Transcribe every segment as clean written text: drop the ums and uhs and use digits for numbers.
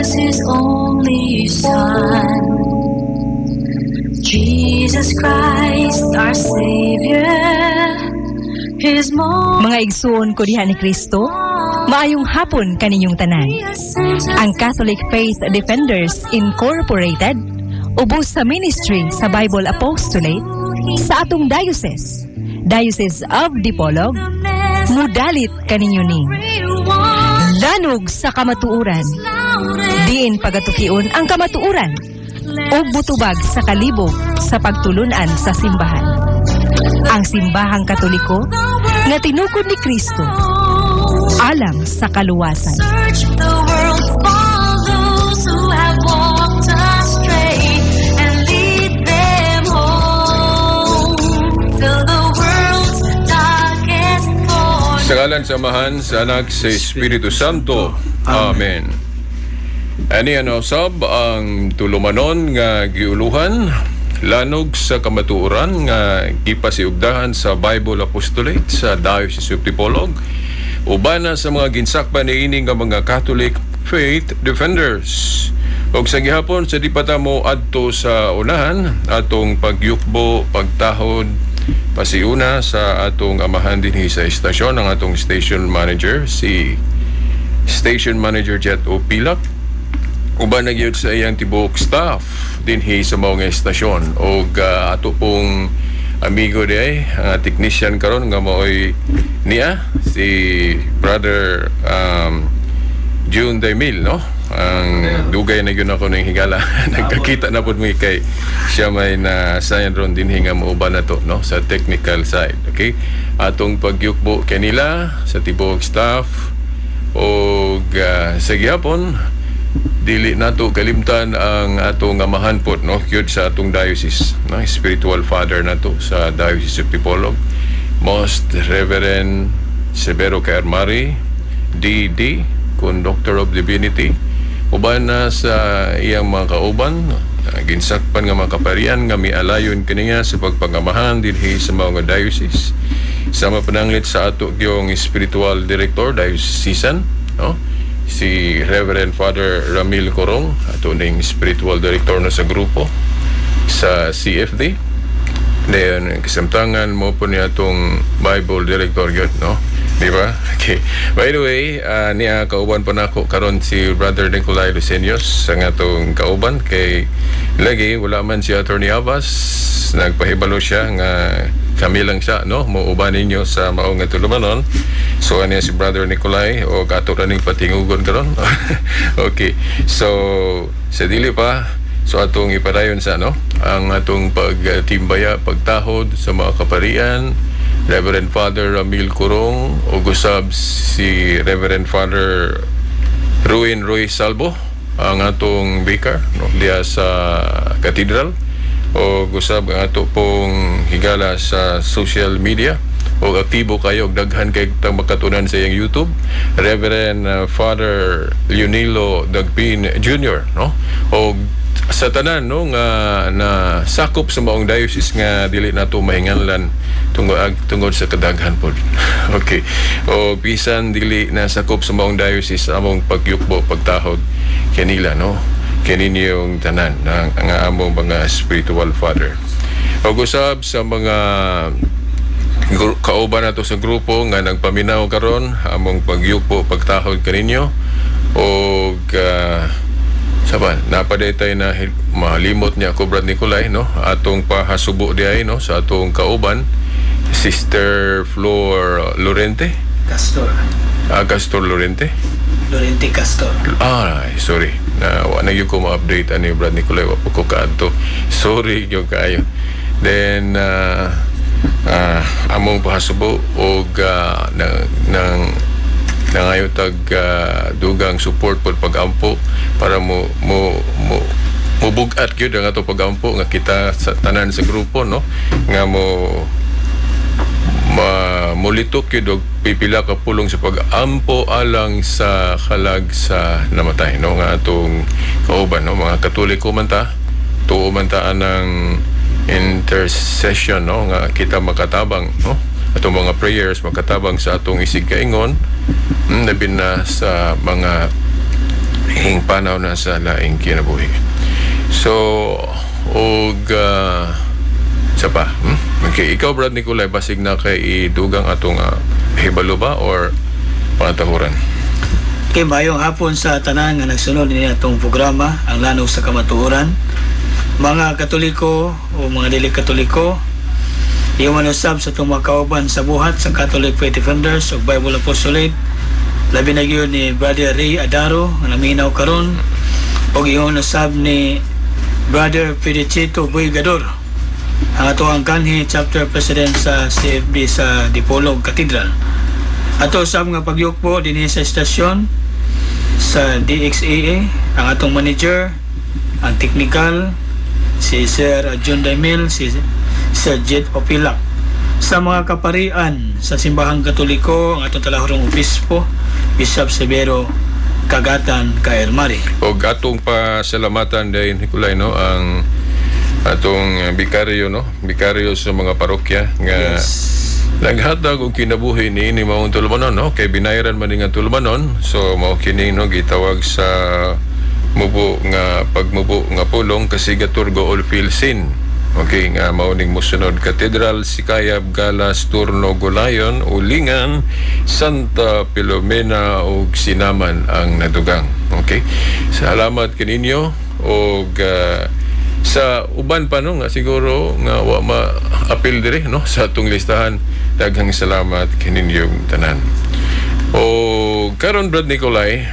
us His only Son, Jesus Christ, our Savior. His most Mga igsuon ko diha ni Kristo, maayong hapon kaninyong tanan. Ang Catholic Faith Defenders Incorporated ubos sa ministry sa Bible Apostolate sa atong diocese, Diocese of Dipolog, mudalit kaninyo ning Lanog sa Kamatuoran. Diin pagatukion ang kamatuoran ug mutubag sa kalibog sa pagtulunan sa simbahan. Ang Simbahang Katoliko nga tinukod ni Kristo alang sa kaluwasan. Search the world for those who have walked astray and lead them home. Fill the world's darkest corner. Sa ngalan sa Amahan, sa Anak, sa Espiritu Santo. Amen. Ani ano sab ang tulumanon nga giuluhan Lanog sa Kamatuoran nga gipasiugdahan sa Bible Apostolate sa Diocese of Dipolog ubana sa mga ginsakpan niini nga mga Catholic Faith Defenders. Og sa gihapon sa di pa ta mo adto sa unahan atong pagyukbo, pagtahod pasiuna sa atong amahan dinhi sa istasyon, ang atong station manager, si Station Manager Jet Opilak, uban na gyud sa iyang tibuok staff dinhi sa maong estasyon, og ato pong amigo diay ang technician karon nga maoy niya si Brother June Daimil, no? Ang dugay na gyud ako ning higala, nagkakita na pud mi kay siya may na sayan ron dinhi nga muuban na to, no, sa technical side. Okay, atong pagyukbo kanila sa tibuok staff og sa gihapon dili nato kalimtan ang atong amahan pod, no, gyud sa atong diocese, no, spiritual father nato sa Diocese of Dipolog, Most Reverend Severo Caermari DD, kun Doctor of Divinity, uban na sa iyang mga kauban, ginsakpan nga mga kaparian nga mialayon kaniya sa pagpangamahan dinhi sa mga diocese, sama pananglit sa ato gyong spiritual director diocesan, no, si Reverend Father Ramil Corong, ato ning spiritual director na sa grupo sa CFD. Then kasamtangan mo po niya atong Bible director gyud, no? Di ba? Okay. By the way, niya kauban pa nako karon si Brother Nicolai Lucenios sa nga atong kauban kay lagi wala man si Attorney Abbas. Nagpahibalo siya nga kami lang siya, no, muuban ninyo sa maong nga tulumanon. So ani si Brother Nicolai o ato ra ning patingugon karon. Okay. So sa dili pa, so atong ipadayon sa, no, ang atong pagtimbaya, pagtahod sa mga kaparian, Reverend Father Ramil Curong ug usab si Reverend Father Ruin Roy Salvo, ang atong vicar, no, diya sa cathedral, o usab ang ato pong higala sa social media o aktibo kayo og daghan kay tang makatunan sa iyang YouTube, Reverend Father Leonilo Dagpin Jr., no, o sa tanan, no, nga na sakop sa maong diocese nga dili nato mahinganlan tungod sa kadaghan pod. Okay. O bisan dili na sakop sa maong diocese, among pagyukbo, pagtahod kanila, no, kaninyong tanan na ang among mga spiritual father. O usab sa mga kauban nato sa grupo nga nagpaminaw karon, among pagyukbo, pagtahod kaninyo. Og saba napaday tayo na malimot niya ako, Brad Nicolai, no, atong pahasubo diay, no, sa atong kauban, Sister Flor Lorente. Castor. Ah, Castor Lorente. Lorente Castor. Ah, sorry. Na wa na gyud ko ma-update ani, Brad Nicolai, wa po ko kaadto. Sorry gyud kaayo. Then among pahasubo og nang nang nangayo tag dugang support pod pagampo para mo mo mo mubugat gyud ang ato pagampo nga kita sa tanan sa grupo, no, nga mo ma mulitok gyud og pipila ka pulong sa pag-ampo alang sa kalag sa namatay, no, nga atong kauban, no. Mga Katoliko man ta, tuo man ta anang intercession, no, nga kita makatabang, no, atong mga prayers makatabang sa atong isig kaingon, labi na sa mga Hing panaw na sa laing kinabuhi. So, og sa pa. Okay, ikaw, Brad Nicolay, basig na kay idugang atong hibalo ba or pangatahuran? Okay, maayong hapon sa tanan nga nagsunod ni atong programa, Ang Lanog sa Kamatuoran. Mga Katoliko o mga dili Katoliko, iwan usab sa itong mga kauban sa buhat sa Catholic Faith Defenders o Bible Apostolate, labi na gyud ni Brother Ray Adaro nga naminaw karon, ug iyon usab ni Brother Fedechito Boygador, ang atoang kanhi chapter president sa CFB sa Dipolog Cathedral. Ato usab nga pagyukpo dinhi sa istasyon sa DXAA, ang atong manager, ang technical, si Sir John Daimil, si Sir Jet Opilak. Sa mga kaparian sa Simbahang Katoliko, ang atong talahurong obispo, Bishop Severo Kagatan Kaermari. Og atong pasalamatan din, Nicolay, no, ang atong bikaryo, no, bikaryo sa mga parokya nga naghatag og kinabuhi ni maong tulumanon, no, kay binayaran man ni nga tulumanon. So mao kini, no, gitawag sa mubo nga pagmubo nga pulong kasi gaturgo all sin. Okay, nga mao ning mosunod: Cathedral, Sikayab, Galas, Turno, Gulayon, Ulingan, Santa Filomena ug Sinaman ang nadugang. Okay. Salamat kaninyo og sa uban pa, no, nga siguro nga wa ma-apil diri, no, sa atong listahan. Daghang salamat kaninyong tanan. O karon, Brad Nicolay,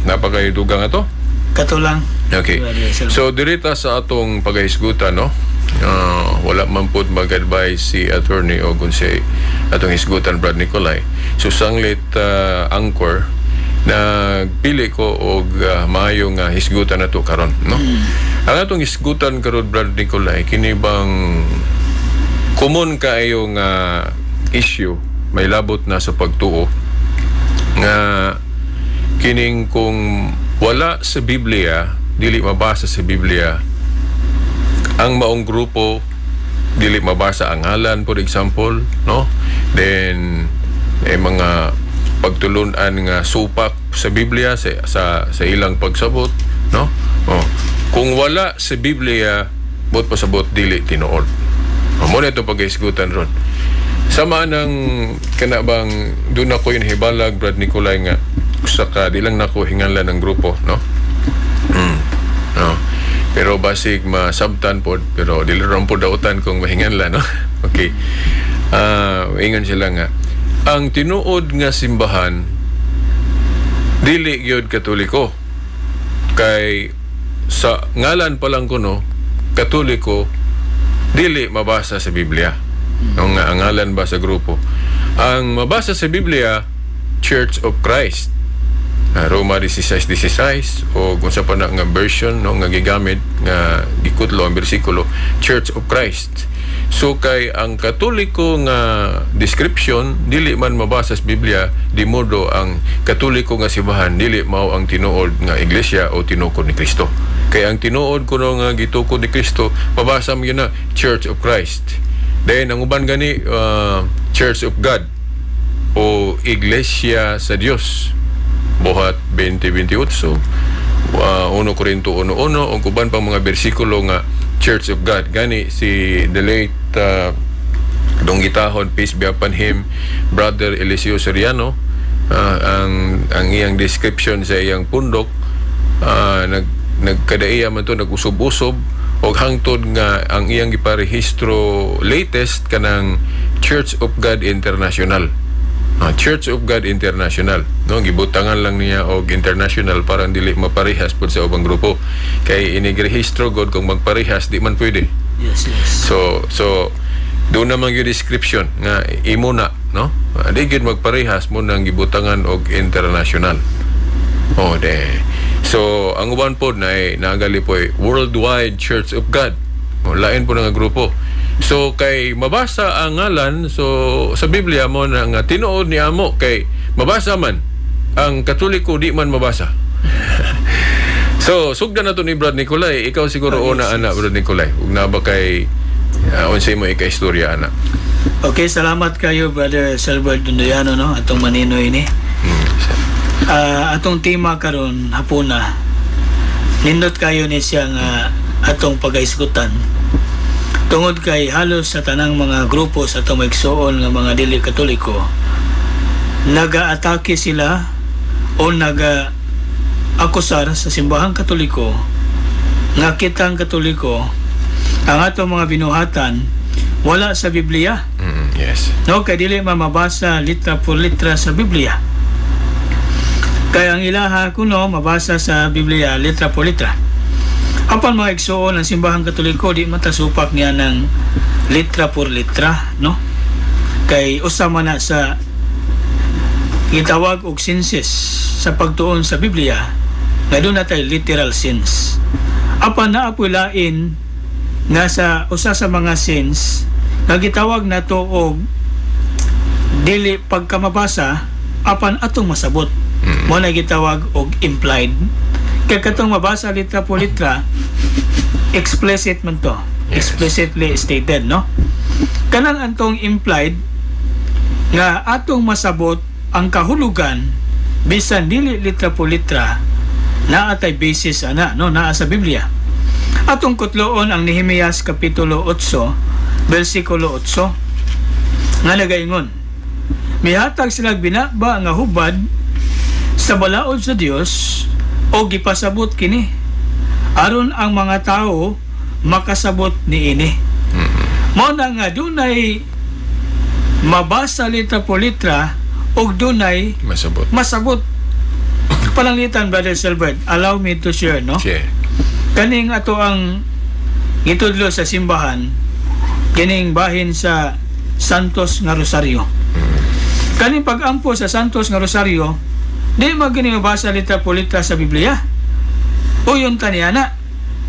napakaydugang ato. Kato lang. Okay. So dirita sa atong pagahisgutan, no. Wala man pud mag-advise si attorney o kung si atong hisgutan, Brad Nicolay. So sanglit anchor, nagpili ko og maayo nga hisgutan nato karon, no. Ang atong hisgutan karon, Brad Nicolay, kini bang common kaayo nga issue, may labot na sa pagtuo nga kining kung wala sa Biblia, dili mabasa sa Biblia ang maong grupo, dili mabasa ang ngalan, for example, no, then eh, mga pagtulunan nga supak sa Biblia sa ilang pagsabot, no, oh, kung wala sa Biblia, buot pasabot dili tinuod. O, mao na ito paghisgutan ron. Sama ng kana bang doon ako yung hibalag, Brad Nicolay, nga usa ka, di lang nako hinganlan ng grupo, no. No, pero basig masabtan pod, pero dili ron pod dautan kung mahinganlan, no. Okay, ingon sila nga ang tinuod nga simbahan dili gyud Katoliko kay sa ngalan pa lang kuno, Katoliko, dili mabasa sa Biblia. Ang nga ang ngalan ba sa grupo, ang mabasa sa Biblia, Church of Christ. Roma 16:16 o kung sa pa na nga version, no, nga gigamit nga gikutlo ang bersikulo, Church of Christ. So kay ang Katoliko nga description dili man mabasa sa Biblia, di modo ang Katoliko nga simbahan dili mao ang tinuod nga iglesia o tinukod ni Kristo. Kay ang tinuod kuno nga gitukod ni Kristo, mabasa mo yun na Church of Christ. Then ang uban gani Church of God o Iglesia sa Dios. Buhat 20:28, 1 Corinto 1:1 ug uban pang mga bersikulo nga Church of God. Gani si the late Dong Gitahon, peace be upon him, Brother Eliseo Soriano, ang iyang description sa iyang pundok, nagkadaiya man to, nag-usob-usob og hangtod nga ang iyang giparehistro latest kanang Church of God International. Church of God International, no, gibutangan lang niya og international para dili maparehas pud sa ubang grupo, kay inigrehistro god kung magparehas di man pwede. So doon naman yung description nga imo na, no. Di gyud magparehas mo nang gibutangan og international. Oh, de. So ang uban pod na ay nagali po ay Worldwide Church of God. O, lain po nga grupo. So kay mabasa ang ngalan so sa Biblia mo na nga tinuod ni amo kay mabasa man ang Katoliko, di man mabasa. So sugdan na to ni Brad Nicolay. Ikaw siguro una ana, Brad Nicolay. Ug na ba kay unsay mo ika-istorya ana? Okay, salamat kayo, Brother Selbert Dondoyano, no, atong maninoy ni. Atong tema karon hapuna, nindot kayo ni siya nga atong pagaisgutan tungod kay halos sa tanang mga grupo sa atong maigsuon nga mga dili Katoliko, nagaatake sila o naga akusar sa Simbahang Katoliko nga kitang Katoliko, ang atong mga binuhatan wala sa Biblia. No, kay dili man mabasa litra por litra sa Biblia. Kay ang ilaha kuno mabasa sa Biblia litra por litra. Apan, mga igsuon, ang Simbahang Katoliko di man tasupak niya ng litra por litra, no? Kay usa man na sa gitawag og senses sa pagtuon sa Biblia nga duna tay literal sense. Apan naa po'y lain nga sa usa sa mga sense nga gitawag nato og dili pagkamabasa apan atong masabot. Mo na gitawag og implied. Kay katong mabasa litra po litra, explicit man to. Explicitly stated, no? Kanang antong implied nga atong masabot ang kahulugan bisan dili litra po litra, naa tay basis ana, no, naa sa Biblia. Atong kutloon ang Nehemias kapitulo 8 bersikulo 8 nga nagaingon, "Mihatag sila binaba nga hubad sa balaod sa Dios o gipasabot kini aron ang mga tao makasabot niini." Mao na nga dunay mabasa litra po litra ug dunay masabot. Masabot. Pananglitan, Brother Silbert, allow me to share, no? Share. Kaning ato ang gitudlo sa simbahan, kining bahin sa Santos nga Rosario. Kaning pag-ampo sa Santos nga Rosario, di man gini mabasa litra po litra sa Biblia. Uyon taniya na.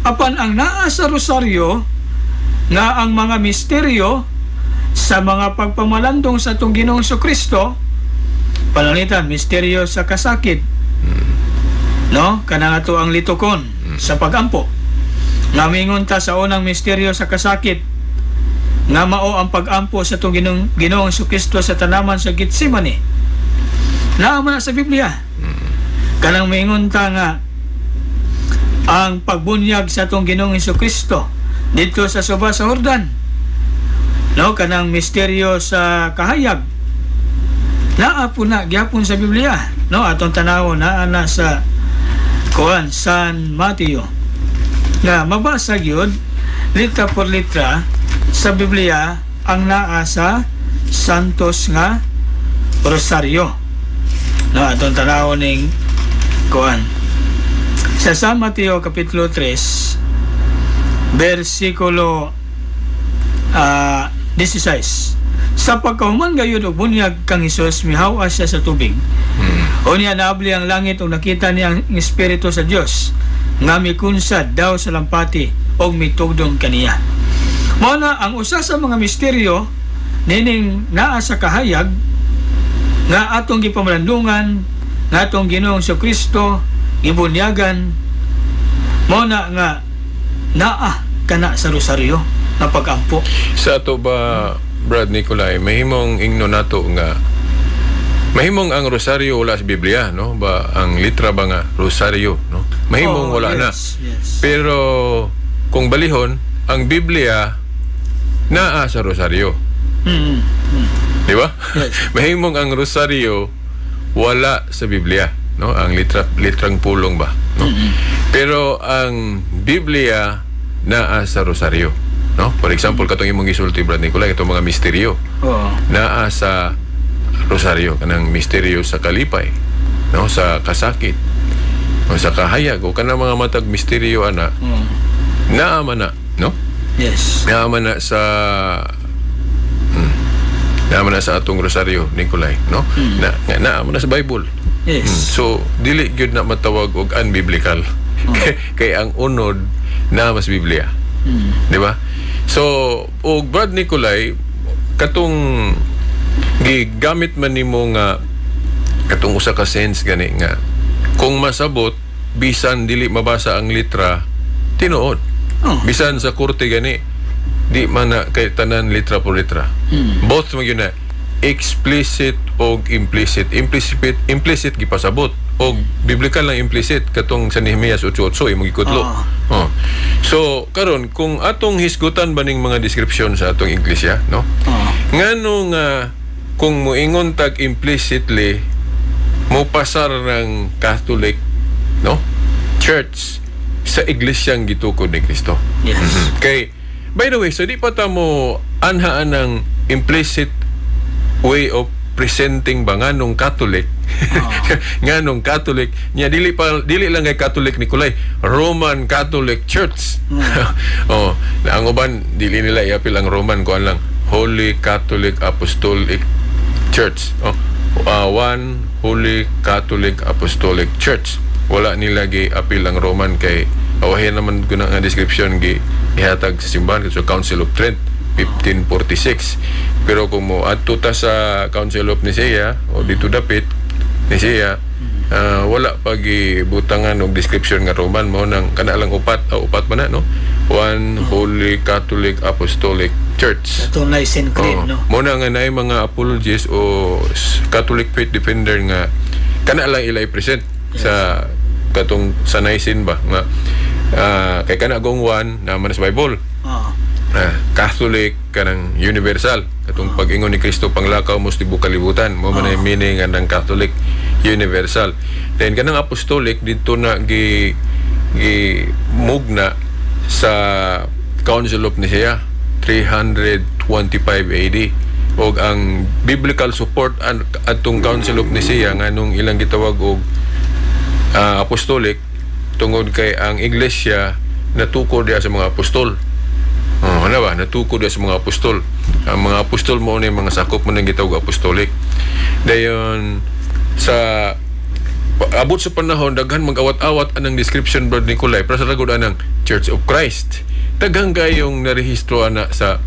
Apan ang naa sa Rosario nga ang mga misteryo sa mga pagpamalandong sa atong Ginoong Kristo, pananglitan misteryo sa kasakit, no, kanang ato ang litukon sa pagampo nga mingon ta sa unang misteryo sa kasakit nga mao ang pagampo sa atong Ginoong Kristo sa tanaman sa Getsemane, naa man na sa Biblia. Kanang mingon ta nga ang pagbunyag sa atong Ginoong Kristo didto sa suba sa Jordan, no, kanang misteryo sa kahayag, naa po na gyapon sa Biblia, no? Atong tanawon, naa na sa kuan, San Mateo, nga mabasa gyud litra por litra sa Biblia ang naa sa Santos nga Rosario, no? Atong tanawon ning kuan sa San Mateo kapitulo 3 bersikulo 16. Sa pagkahuman gayud og bunyag kang Hesus, mihaw-as siya sa tubig. Unya naabli ang langit ug nakita niya ang Espiritu sa Dios nga mikunsad daw sa lampati og mitugdong kaniya. Mao na ang usa sa mga misteryo nining naa sa kahayag nga atong gipamalandungan nga atong Ginoong Kristo gibunyagan, mao na nga naa kana sa rosaryo nga pagampo. Sa ato ba, Brad Nicolai, mahimong ingno nato nga mahimong ang rosaryo wala sa Biblia, no? Ba ang litra ba nga rosaryo, no? Mahimong Oh, wala na. Pero kung balihon, ang Biblia naa sa rosaryo. Di ba? Yes. Mahimong ang rosaryo wala sa Biblia, no? Ang litra litrang pulong ba, no? Pero ang Biblia naa sa rosaryo, no? For example, katong imong gisulti, Brad Nicolai, itong mga misteryo naa sa rosaryo, kanang misteryo sa kalipay, no, sa kasakit, o sa kahayag, o kanang mga matag misteryo ana, naa man na, no? Yes. Naa man na sa atong rosaryo, Nicolai, no? Na nga naa man na sa Bible. So dili gyud na matawag og unbiblical. Kay ang unod naa mas Biblia. Di ba? So, og Brad Nicolai, katong gigamit man nimo nga katong usa ka sense gani nga kung masabot bisan dili mabasa ang litra, tinuod. Bisan sa korte gani, di man na kay tanan litra por litra. Both man gyud na Explicit og implicit. Implicit, implicit gipasabot og biblical lang implicit katong sa Nehemias 8:8 imong gikudlo. Oh. So karon, kung atong hisgutan ba ning mga description sa atong iglesia, no? Ngano nga kung moingon tag implicitly, mo pasar ng Catholic, no, Church sa iglesyang gitukod ni Kristo? Yes. Kay by the way, so di pa ta mo anhaan ng implicit way of presenting ba, nganong Catholic? Nganong Catholic nya dili pa, dili lang kay Catholic, Nicolay, Roman Catholic Church. Oh, na ang uban dili nila iapil ang Roman, kuan lang, Holy Catholic Apostolic Church. Oh, One Holy Catholic Apostolic Church. Wala nila gi apil ang Roman kay awahin naman ko na nga description gi ihatag sa simbahan sa Council of Trent 1546. Pero kung mo adto ta sa Council of Nicaea o dito dapit Nicaea, wala pa gibutangan og description nga Roman mo nang kana lang upat o upat ba na, no, One Holy Catholic Apostolic Church. Atong Nicene Creed, Oo. no? Mo na nga naay mga apologists o Catholic faith defender nga kana lang ila i-present sa katong sa Nicene ba nga kay kana gong one na man sa Bible. Catholic kanang universal, katong pag-ingon ni Kristo, "Panglakaw mo sa tibuok kalibutan," mo man ay meaning nga ng Catholic universal. Then kanang apostolic dito na gi gi mugna sa Council of Nicaea 325 AD, og ang biblical support atong Council of Nicaea, nganong ilang gitawag og apostolic, tungod kay ang iglesia natukod diha sa mga apostol. Oh, ano ba? Natukod diha sa mga apostol. Ang mga apostol mo ni mga sakop mo nang gitawag apostolic. Dayon sa abot sa panahon, daghan mag-awat-awat anang description, Brod Nicolay, para sa ragod anang Church of Christ. Daghang kayong narehistro ana sa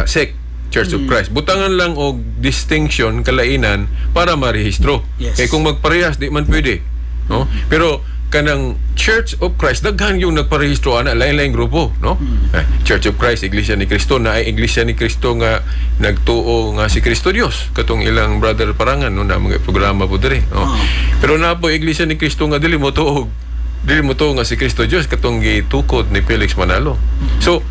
SEC, Church of Christ. Butangan lang og distinction, kalainan, para marehistro. Kay kung magparehas, di man pwede. No? Pero kanang Church of Christ, daghan yung nagparehistro ana, lain-lain grupo, no? Eh, Church of Christ, Iglesia ni Cristo, na ay Iglesia ni Cristo nga nagtuo nga si Cristo Dios, katong ilang Brother Parangan, no, na mga programa po diri, no? Pero na po Iglesia ni Cristo nga dili mo tuo nga si Cristo Dios, katong gitukod ni Felix Manalo. So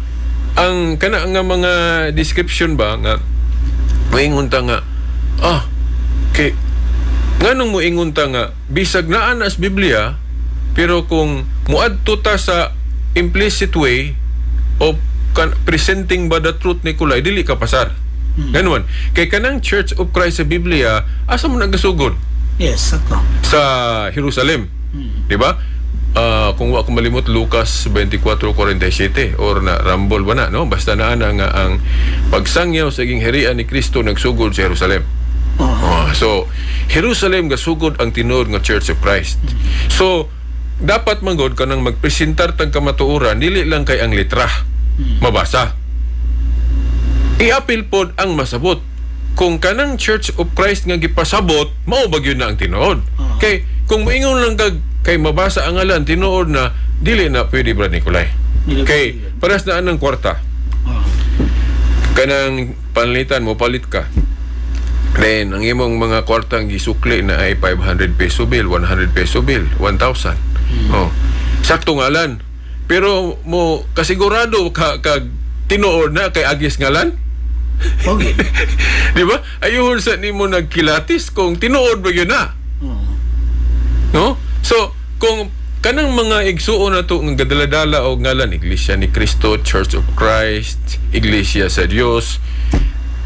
ang kana nga mga description ba nga moingon ta nga kay nganong moingon ta nga bisag naa na sa Biblia, pero kung muadto ta sa implicit way of presenting ba the truth, Nicolay, dili ka pasar. Ganun kay kanang Church of Christ sa Biblia, asa mo nagasugod? Yes, sakto. Sa Jerusalem. Di ba? Kung wa ko malimot, Lucas 24:47 or na Rambol ba na, no? Basta naa na nga ang pagsangyaw sa gingharian ni Kristo nagsugod sa Jerusalem. Oh, so Jerusalem gasugod ang tinuod nga Church of Christ. So dapat manggod kanang magpresentar tag kamatuoran, dili lang kay ang litra mabasa. Iapil pod ang masabot. Kung kanang Church of Christ nga gipasabot, mao ba gyud na ang tinuod? Kay kung moingon lang kag kay mabasa ang ngalan, tinuod na, dili na pwede, Brad Nicolay. Dili Kay pwede. paras na anang kwarta. Kanang panlitan mo, palit ka. Then, ang imong mga kwartang gisukli na ay 500 peso bill, 100 peso bill, 1,000. Oh. Sakto ngalan. Pero mo kasigurado ka kag tinuod na kay agis ngalan? Di ba? Ayun sa nimo nagkilatis kung tinuod ba yun na. No? So, kung kanang mga igsuon na to nga gadala-dala og ngalan Iglesia ni Cristo, Church of Christ, Iglesia sa Dios,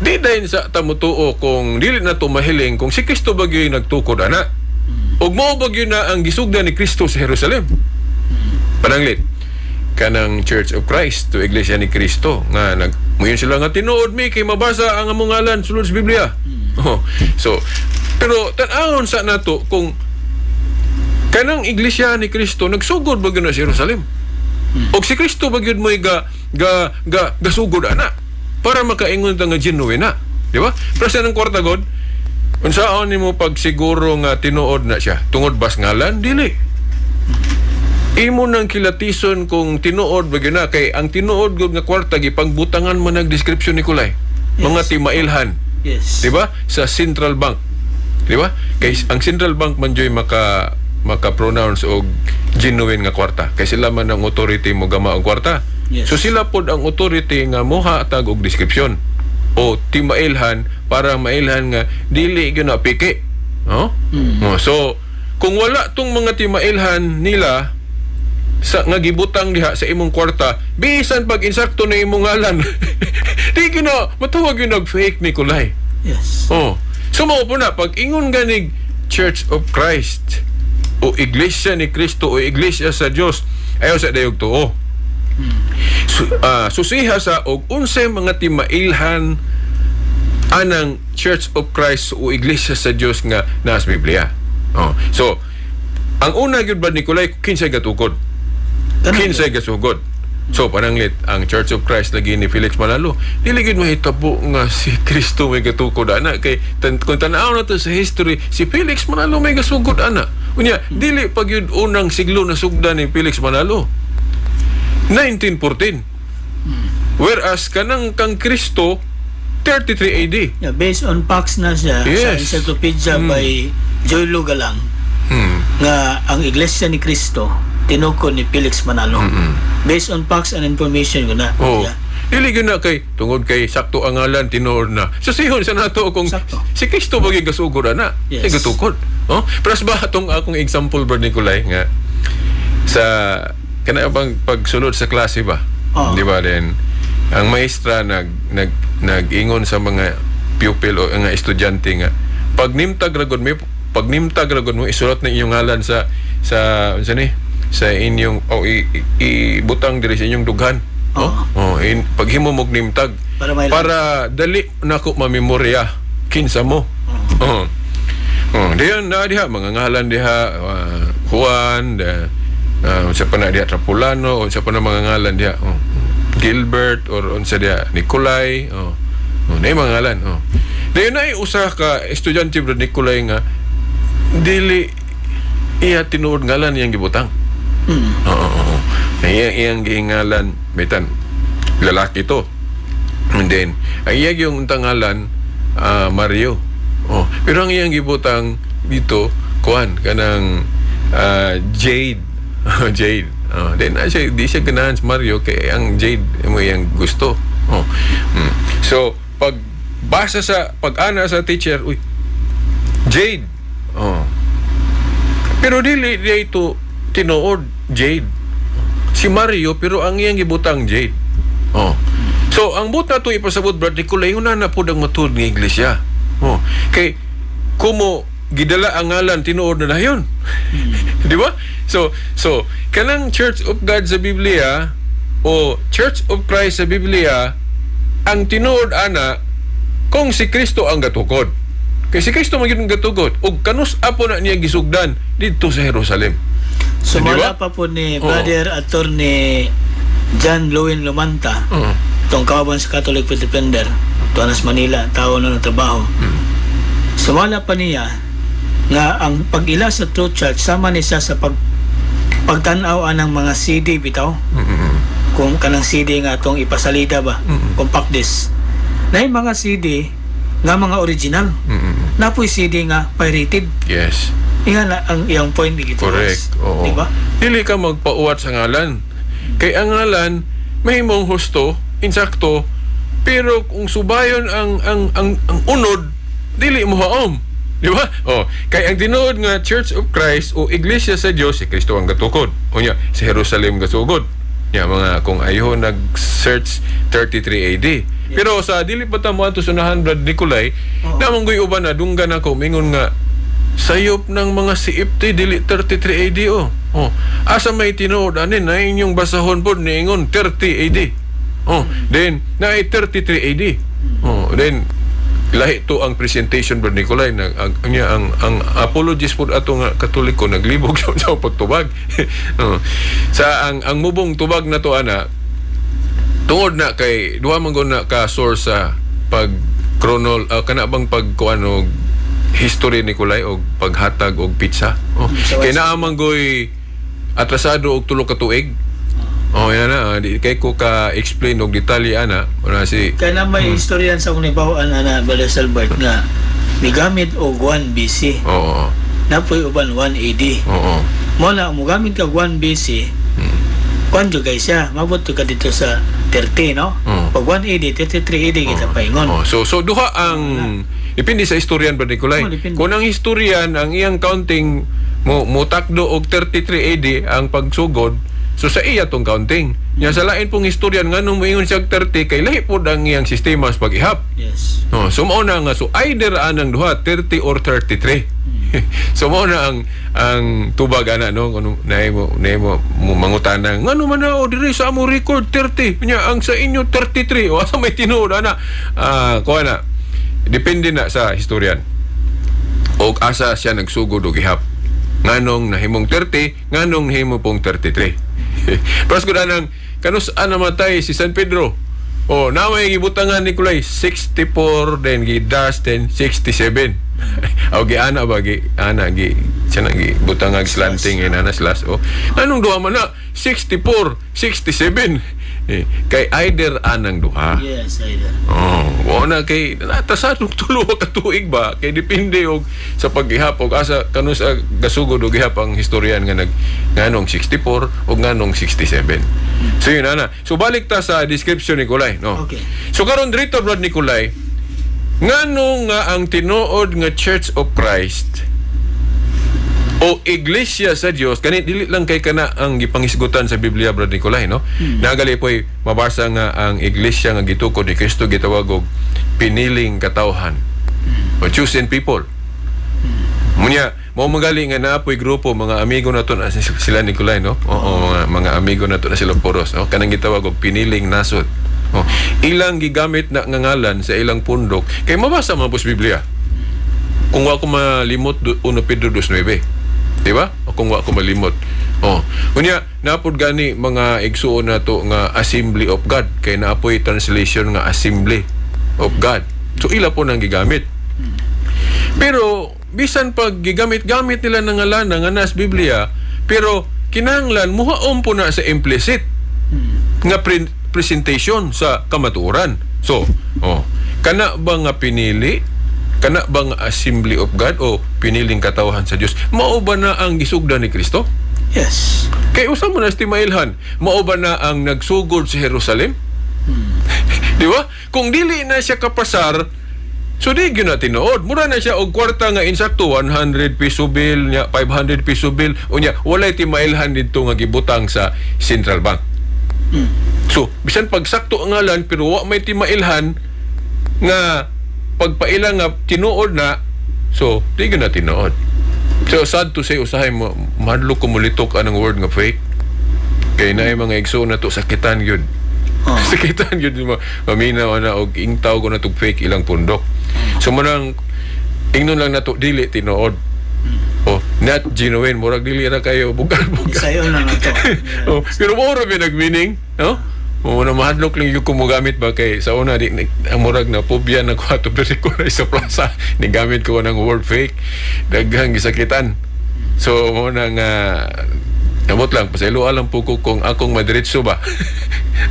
di dayon sa tamutuo kung dili na to mahiling kung si Kristo ba gyud nagtukod ana. Ug mao ba gyud na ang gisugdan ni Kristo sa Jerusalem? Pananglit kanang Church of Christ to Iglesia ni Cristo nga nag muyon sila nga tinuod mi kay mabasa ang among ngalan sulod sa Biblia. Oh. So pero tan-awon sa nato kung kanang Iglesia ni Cristo nagsugod ba gyud na sa Jerusalem. Og si Kristo ba gyud mo'y ga ga ga gasugod ana para makaingon ta nga genuine na. Di ba? Pero sa nang kwarta god, unsaon nimo pagsiguro nga tinuod na siya? Tungod bas ngalan? Dili. Imo nang kilatison kung tinuod ba gyud na, kay ang tinuod gud nga kwarta gipangbutangan man nag description, Nicolay. Mga timailhan. Yes. Di ba? Sa central bank. Di ba? Kay ang central bank man joy maka-pronounce og genuine nga kwarta. Kay sila man ang authority mo gama og kwarta. Yes. So sila pod ang authority nga mohatag og description o timailhan para mailhan nga dili gyud na peke. No? Oh, so kung wala tong mga timailhan nila sa nga gibutang diha sa imong kwarta, bisan pag insakto na imong ngalan, di gyud na matawag gyud og fake, Nicolay. Yes. Oh. So mao po na pag ingon ganig Church of Christ o Iglesia ni Cristo o Iglesia sa Dios, ayaw sa dayog tuo. Susiha sa og unsay mga timailhan anang Church of Christ o Iglesia sa Dios nga naa sa Biblia. Oh. So, ang una gyud ba, Nicolay, kinsay gatukod? Kinsay gasugod? So pananglit ang Church of Christ lagi ni Felix Manalo. Dili gyud mahitabo nga si Kristo may gatukod ana kay kung tan-aw na to sa history, si Felix Manalo may gasugod ana. Unya dili pa gyud unang siglo na sugdan ni Felix Manalo. 1914. Whereas kanang kang Kristo 33 AD. Yeah, based on facts na siya sa encyclopedia by Joylo Galang nga ang Iglesia ni Cristo tinukod ni Felix Manalo. Based on facts and information ko na. Oh. Yeah. Dili gyud na kay tungod kay sakto ang ngalan, tinuod na. Susihon sa nato kung Sakto. si Kristo ba gyud gasugod ana. Yes. Si gatukod. Oh, pero ba atong akong example, Brad Nicolay, nga sa kana bang pagsulod sa klase ba? Oo. Di ba then ang maestra nag nag nag-ingon sa mga pupil o nga estudyante nga pag name tag ra gud mo, pag name tag ra gud mo, isulat na inyong ngalan sa unsa ni sa inyong o ibutang diri sa inyong dughan. Oh, oh paghimo mo og name tag Para may para dali nako mamemorya kinsa mo. Oh. Oh, diyan na diha mga ngalan diha, Juan, unsa pa na diha, Trapulano, unsa pa na mga ngalan diha. Oh. Gilbert or unsa diha, Nicolay, oh. Oh, na mga ngalan, oh. Dayon na usa ka estudyante, Bro Nicolay, nga dili iya tinuod ngalan iyang gibutang. Oo, oo. Na iyang gihingalan, bitan lalaki to. And then, ang iyang yung tangalan, Mario. Oh, pero ang iyang gibutang dito, kuan, kanang Jade. Jade. Oh, then, siya, di siya ganahan sa Mario, kay ang Jade, mo iyang gusto. Oh. So, pag basa sa, pag ana sa teacher, uy, Jade. Oh. Pero dili di ito tinuod Jade. Si Mario pero ang iyang gibutang Jade. Oh. So ang buot nato ipasabot, Brad Nicolay, una na pud ang matuod nga iglesia. Oh. Kay kumo gidala ang ngalan, tinuod na dayon. Di ba? So kanang Church of God sa Biblia o Church of Christ sa Biblia, ang tinuod ana kung si Kristo ang gatukod. Kay si Kristo man gyud ang gatukod ug kanus apo na niya gisugdan didto sa Jerusalem. So Di ba? mala pa po ni Brother Attorney John Lewin Lumanta, tong kauban sa Catholic Faith Defender, tuwa sa Manila, tao na ng trabaho. Sumala pa niya nga ang pag-ila sa True Church sama ni siya sa pagtan-aw anang mga CD bitaw. Kung kanang CD nga atong ipasalida ba, compact disc. Na yung mga CD nga mga original. Napoy CD nga pirated. Yes. Inga na ang iyang point ni Correct. Oo. Di ba? Dili ka magpauwat sa ngalan. Kay ang ngalan mahimong husto, insakto, pero kung subayon ang unod, dili mo haom. Di ba? Oh, kay ang tinuod nga Church of Christ o Iglesia sa Dios, si Kristo ang gatukod. Unya, sa Jerusalem gasugod. Nya mga kung ayo nag-search 33 AD. Pero sa dili pa ta mo ato sunahan, Brad Nicolay, Oo. namang goy uban na dunggan ako mingon nga sayop ng mga siip dili 33 AD oh. Oh, asa may tinuod ani na inyong basahon pod niingon 30 AD. Oh, then naay 33 AD. Oh, then lahi to ang presentation, Brad Nicolay, nag ang niya ang apologies pod ato nga Katoliko naglibog sa pagtubag. Oh. Sa ang mubong tubag na to ana tungod na kay duha man gud na ka source sa pag chronol kana bang pag kuan og history Nicolay og paghatag og pizza. Oh. Sa Kay naa man goy atrasado og 3 ka tuig. Oh, yan na. Di kay ko ka explain og detalye ana. Wala si Kaya na may istoryan sa akong nibaw-an ana, Brother Albert, nga migamit og 1 BC. Napoy uban 1 AD. Mo na mogamit kag 1 BC. Kuan jud kay siya, mabot ka dito sa 30, no? Oo. Pag 1 AD, 33 AD kita paingon. Oh, so duha ang depende sa historian ba, Nicolay. Oh, depende. Kung ang historian ang iyang counting mo mutakdo og 33 AD ang pagsugod, so sa iya tong counting. Nya sa lain pong historian, nganong moingon siya og 30, kay lahi pod ang iyang sistema sa pag-ihap. Oh, so mao na nga, so either anang duha, 30 or 33. So mao na ang tubag ana, no, kuno naimo naimo mo mangutana ngano man na, "Oh, diri sa amo record 30, nya ang sa inyo 33, o asa may tinuod ana?" Ah, kuha na, depende na sa historian og asa siya nagsugod og ihap, nganong nahimong 30, nganong nahimo pong 33. Pero gud anang kanus namatay si San Pedro. Oh, naway gibutangan, Nicolay, 64, then gi dash, then 67. O gi ana ba, gi ana gi siya na gi butangag slanting eh, nana slash. Oh. Anong duha man na 64, 67? Eh, kay either anang duha. Yes, either. Oh, wa na kay natasadong 3 ka tuig ba, kay depende og sa paghihap og asa kanus sa gasugod og gihap ang historian nga nag nganong 64 og nganong 67. So yun ana. So balik ta sa description ni Nicolay, no. Okay. So karon dito, Brad Nicolay, ngano nga ang tinuod nga Church of Christ o Iglesia sa Dios, kani dili lang kay kana ang gipangisgutan sa Biblia, Brad Nicolay, no? Nagali po'y mabasa nga ang iglesia nga gitukod ni Kristo gitawag og piniling katawhan o chosen people. Munya, mao magali nga naa poy grupo, mga amigo nato na sila Nicolay, no? Oo, mga amigo nato na sila Poros, no? Kanang gitawag og piniling nasod. Oh, ilang gigamit na nga ngalan sa ilang pundok kay mabasa man po sa Biblia. Kung wa ko malimot, 1 Pedro 2:9. Di ba? O kung wa ko malimot. Oh. Unya, napod gani mga igsuon nato nga Assembly of God kay naapoy translation nga Assembly of God. So ila po nang gigamit. Pero bisan pag gigamit-gamit nila ng ngalan nga nas Biblia, pero kinahanglan muhaom po na sa implicit nga presentation sa kamatuoran. So, oh, kana ba nga pinili? Kana ba nga Assembly of God o piniling katawhan sa Dios? Mao ba na ang gisugdan ni Kristo? Yes. Kay usa mo na sa timailhan, mao ba na ang nagsugod sa Jerusalem? Di ba? Kung dili na siya kapasar, so di gyud na tinuod. Mura na siya og kwarta nga insakto 100 piso bill nya 500 piso bill, unya walay timailhan didto nga gibutang sa central bank. So, bisan pag sakto ang ngalan pero wa may timailhan nga pagpaila nga tinuod na, so di gyud na tinuod. So sad to say, usahay mo mahadlok ko mulitok anang word nga fake. Kay naay mga igsoon na to sakitan gyud. Sakitan gyud mo maminaw na og ingtaw ko na tog fake ilang pundok. So manang ingnon lang nato dili tinuod. Oh, not genuine, murag dili ra kayo bugal-bugal. Isayon lang na to. Oh, pero mo ra nag-meaning, no? Oo, na mahadlok lang yung kumugamit ba kay sa una di ang murag na phobia na ko ato pero ko na sa plaza ni gamit ko ng word fake, daghang gisakitan. So mo na nga namot lang pasaylo lang po ko kung akong madiretso ba.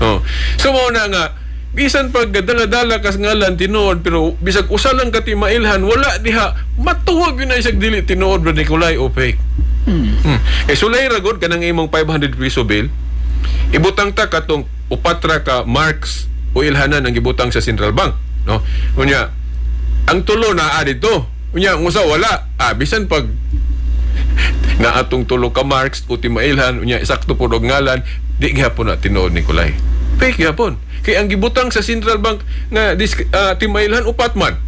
Oh. So mo na nga bisan pag dala-dala kas ngalan tinuod, pero bisag usa lang ka timailhan wala diha, matuwag yun na isag dili tinuod ba, Nicolay, o fake. Eh sulay ra gud kanang imong 500 piso bill. Ibutang ta katong upat ra ka marks o ilhanan ang gibutang sa central bank, no? Unya, ang tulo naa dito. Unya, ang usa wala. Ah, bisan pag naatong tulo ka marks o timailhan, unya sakto pud og ngalan, di gihapon na tinuod, Nicolay. Fake gihapon. Kay ang gibutang sa central bank nga timailhan upat man.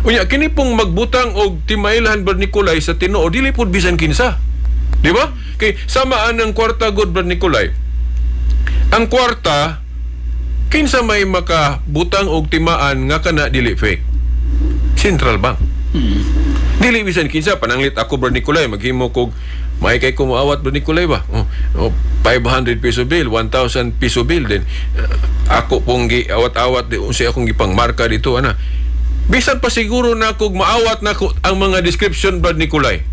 Unya kini pong magbutang og timailhan ba, Nicolay, sa tinuod, dili pud bisan kinsa. Di ba? Kay sama ang kwarta god, Brad Nicolay. Ang kwarta, kinsa may makabutang og timaan nga kana dili fake? Central bank. Dili bisan kinsa. Pananglit ako, Brad Nicolay, maghimo kog may kay kumuawat, Brad Nicolay ba? Oh, 500 piso bill, 1,000 piso bill din. Ako pong gi awat-awat di unsay akong gipangmarka dito ana. Bisan pa siguro na kog maawat na ko ang mga description, Brad Nicolay.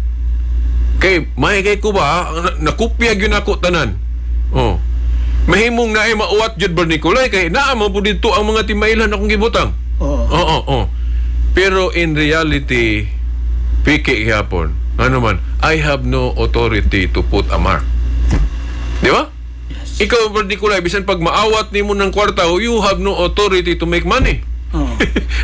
Kay may kay ko ba nakopya gyud nako tanan. Oh. Mahimong naay mauwat jud ba, Nicolay, kay naa man pud dito ang mga timailhan akong gibutang. Oo. Oo. Pero in reality, piki gihapon. Ano man, I have no authority to put a mark. Di ba? Yes. Ikaw, Brad Nicolay, bisan pag maawat nimo ng kwarta, you have no authority to make money. Oo.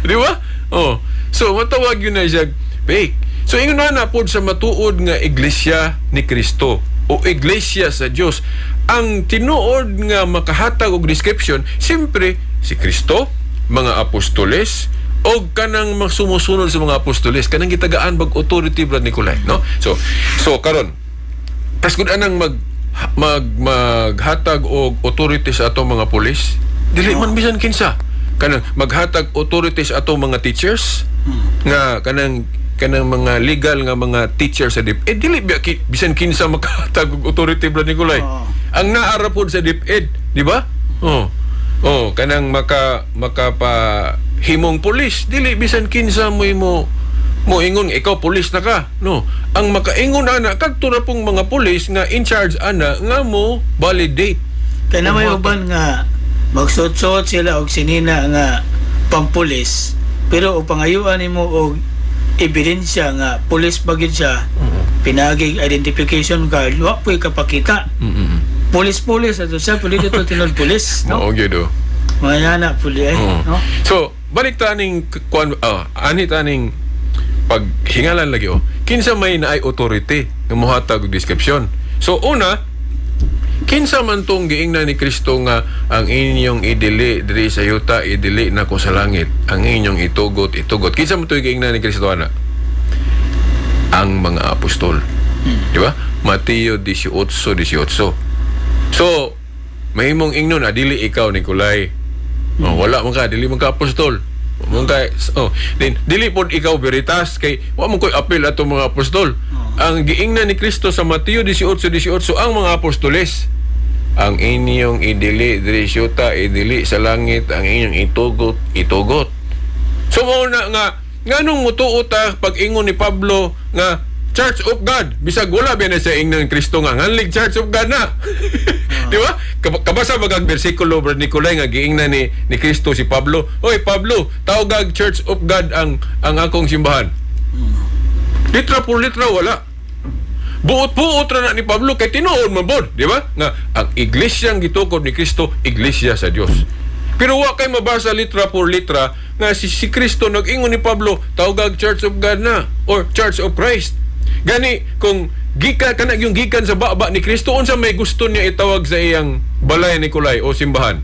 Di ba? Oh. So, matawag yun na siya fake. So, ingon na na pod sa matuod nga iglesia ni Kristo o iglesia sa Dios. Ang tinuod nga makahatag og description, siyempre, si Kristo, mga apostoles, o kanang mga sumusunod sa mga apostoles, kanang gitagaan bag authority, Brad Nicolay, no? So karon, tas kung anang mag mag maghatag og authority sa atong mga pulis, dili man bisan kinsa. Kanang maghatag authority sa atong mga teachers nga kanang kanang mga legal nga mga teacher sa DepEd, dili biya bisan kinsa makahatag og authority, Brad Nicolay. Oo. Ang naara pod sa DepEd, di ba? Oh. Oh, kanang makapa himong pulis, dili bisan kinsa mo mo moingon ikaw pulis na ka, no? Ang makaingon ana kadto ra pong mga pulis nga in charge ana nga mo validate. Kaya na may uban nga magsuot-suot sila og sinina nga pampulis, pero og pangayuan nimo og ebidensya nga pulis ba gyud siya, pinagig identification card, wa po'y kapakita. Pulis-pulis ato siya, puli dito tinuod pulis, no? Mao gyud, oh. Mga yana puli eh, Oo. no? So, balik ta aning kuan, ani ta aning paghingalan lagi, oh. Kinsa may naay authority nga mohatag og description? So una, kinsa man tong giingnan ni Kristo nga ang inyong idili diri sa yuta, idili nako sa langit, ang inyong itugot, itugot? Kinsa man tong giingnan ni Kristo ana? Ang mga apostol. Di ba? Mateo 18:18. So, mahimong ingnon, dili ikaw, Nicolay. Oh, wala man ka, dili man ka apostol. Man ka, oh, then dili pod ikaw, Veritas, kay wa man koy apel ato mga apostol. Ang giingnan ni Kristo sa Mateo 18:18 ang mga apostoles. Ang inyong idili diri sa yuta, idili sa langit, ang inyong itugot, itugot. So mao na nga nganong mutuo ta pag ingon ni Pablo nga Church of God, bisag wala ba na sa ingnan Kristo nga nganlig Church of God na? Di ba? Kabasa ba kag bersikulo, Brad Nicolay, nga giingnan ni Kristo si Pablo, "Oy Pablo, tawag Church of God ang akong simbahan"? Litra por litra wala. Buot-buot ra na ni Pablo kay tinuod man bod, di ba? Nga ang iglesia ang gitukod ni Kristo, iglesia sa Dios. Pero wa kay mabasa litra por litra nga si Kristo nag-ingon ni Pablo, tawag Church of God na or Church of Christ. Gani kung gikan kana yung gikan sa baba ni Kristo, unsa may gusto niya itawag sa iyang balay, Nicolay, o simbahan?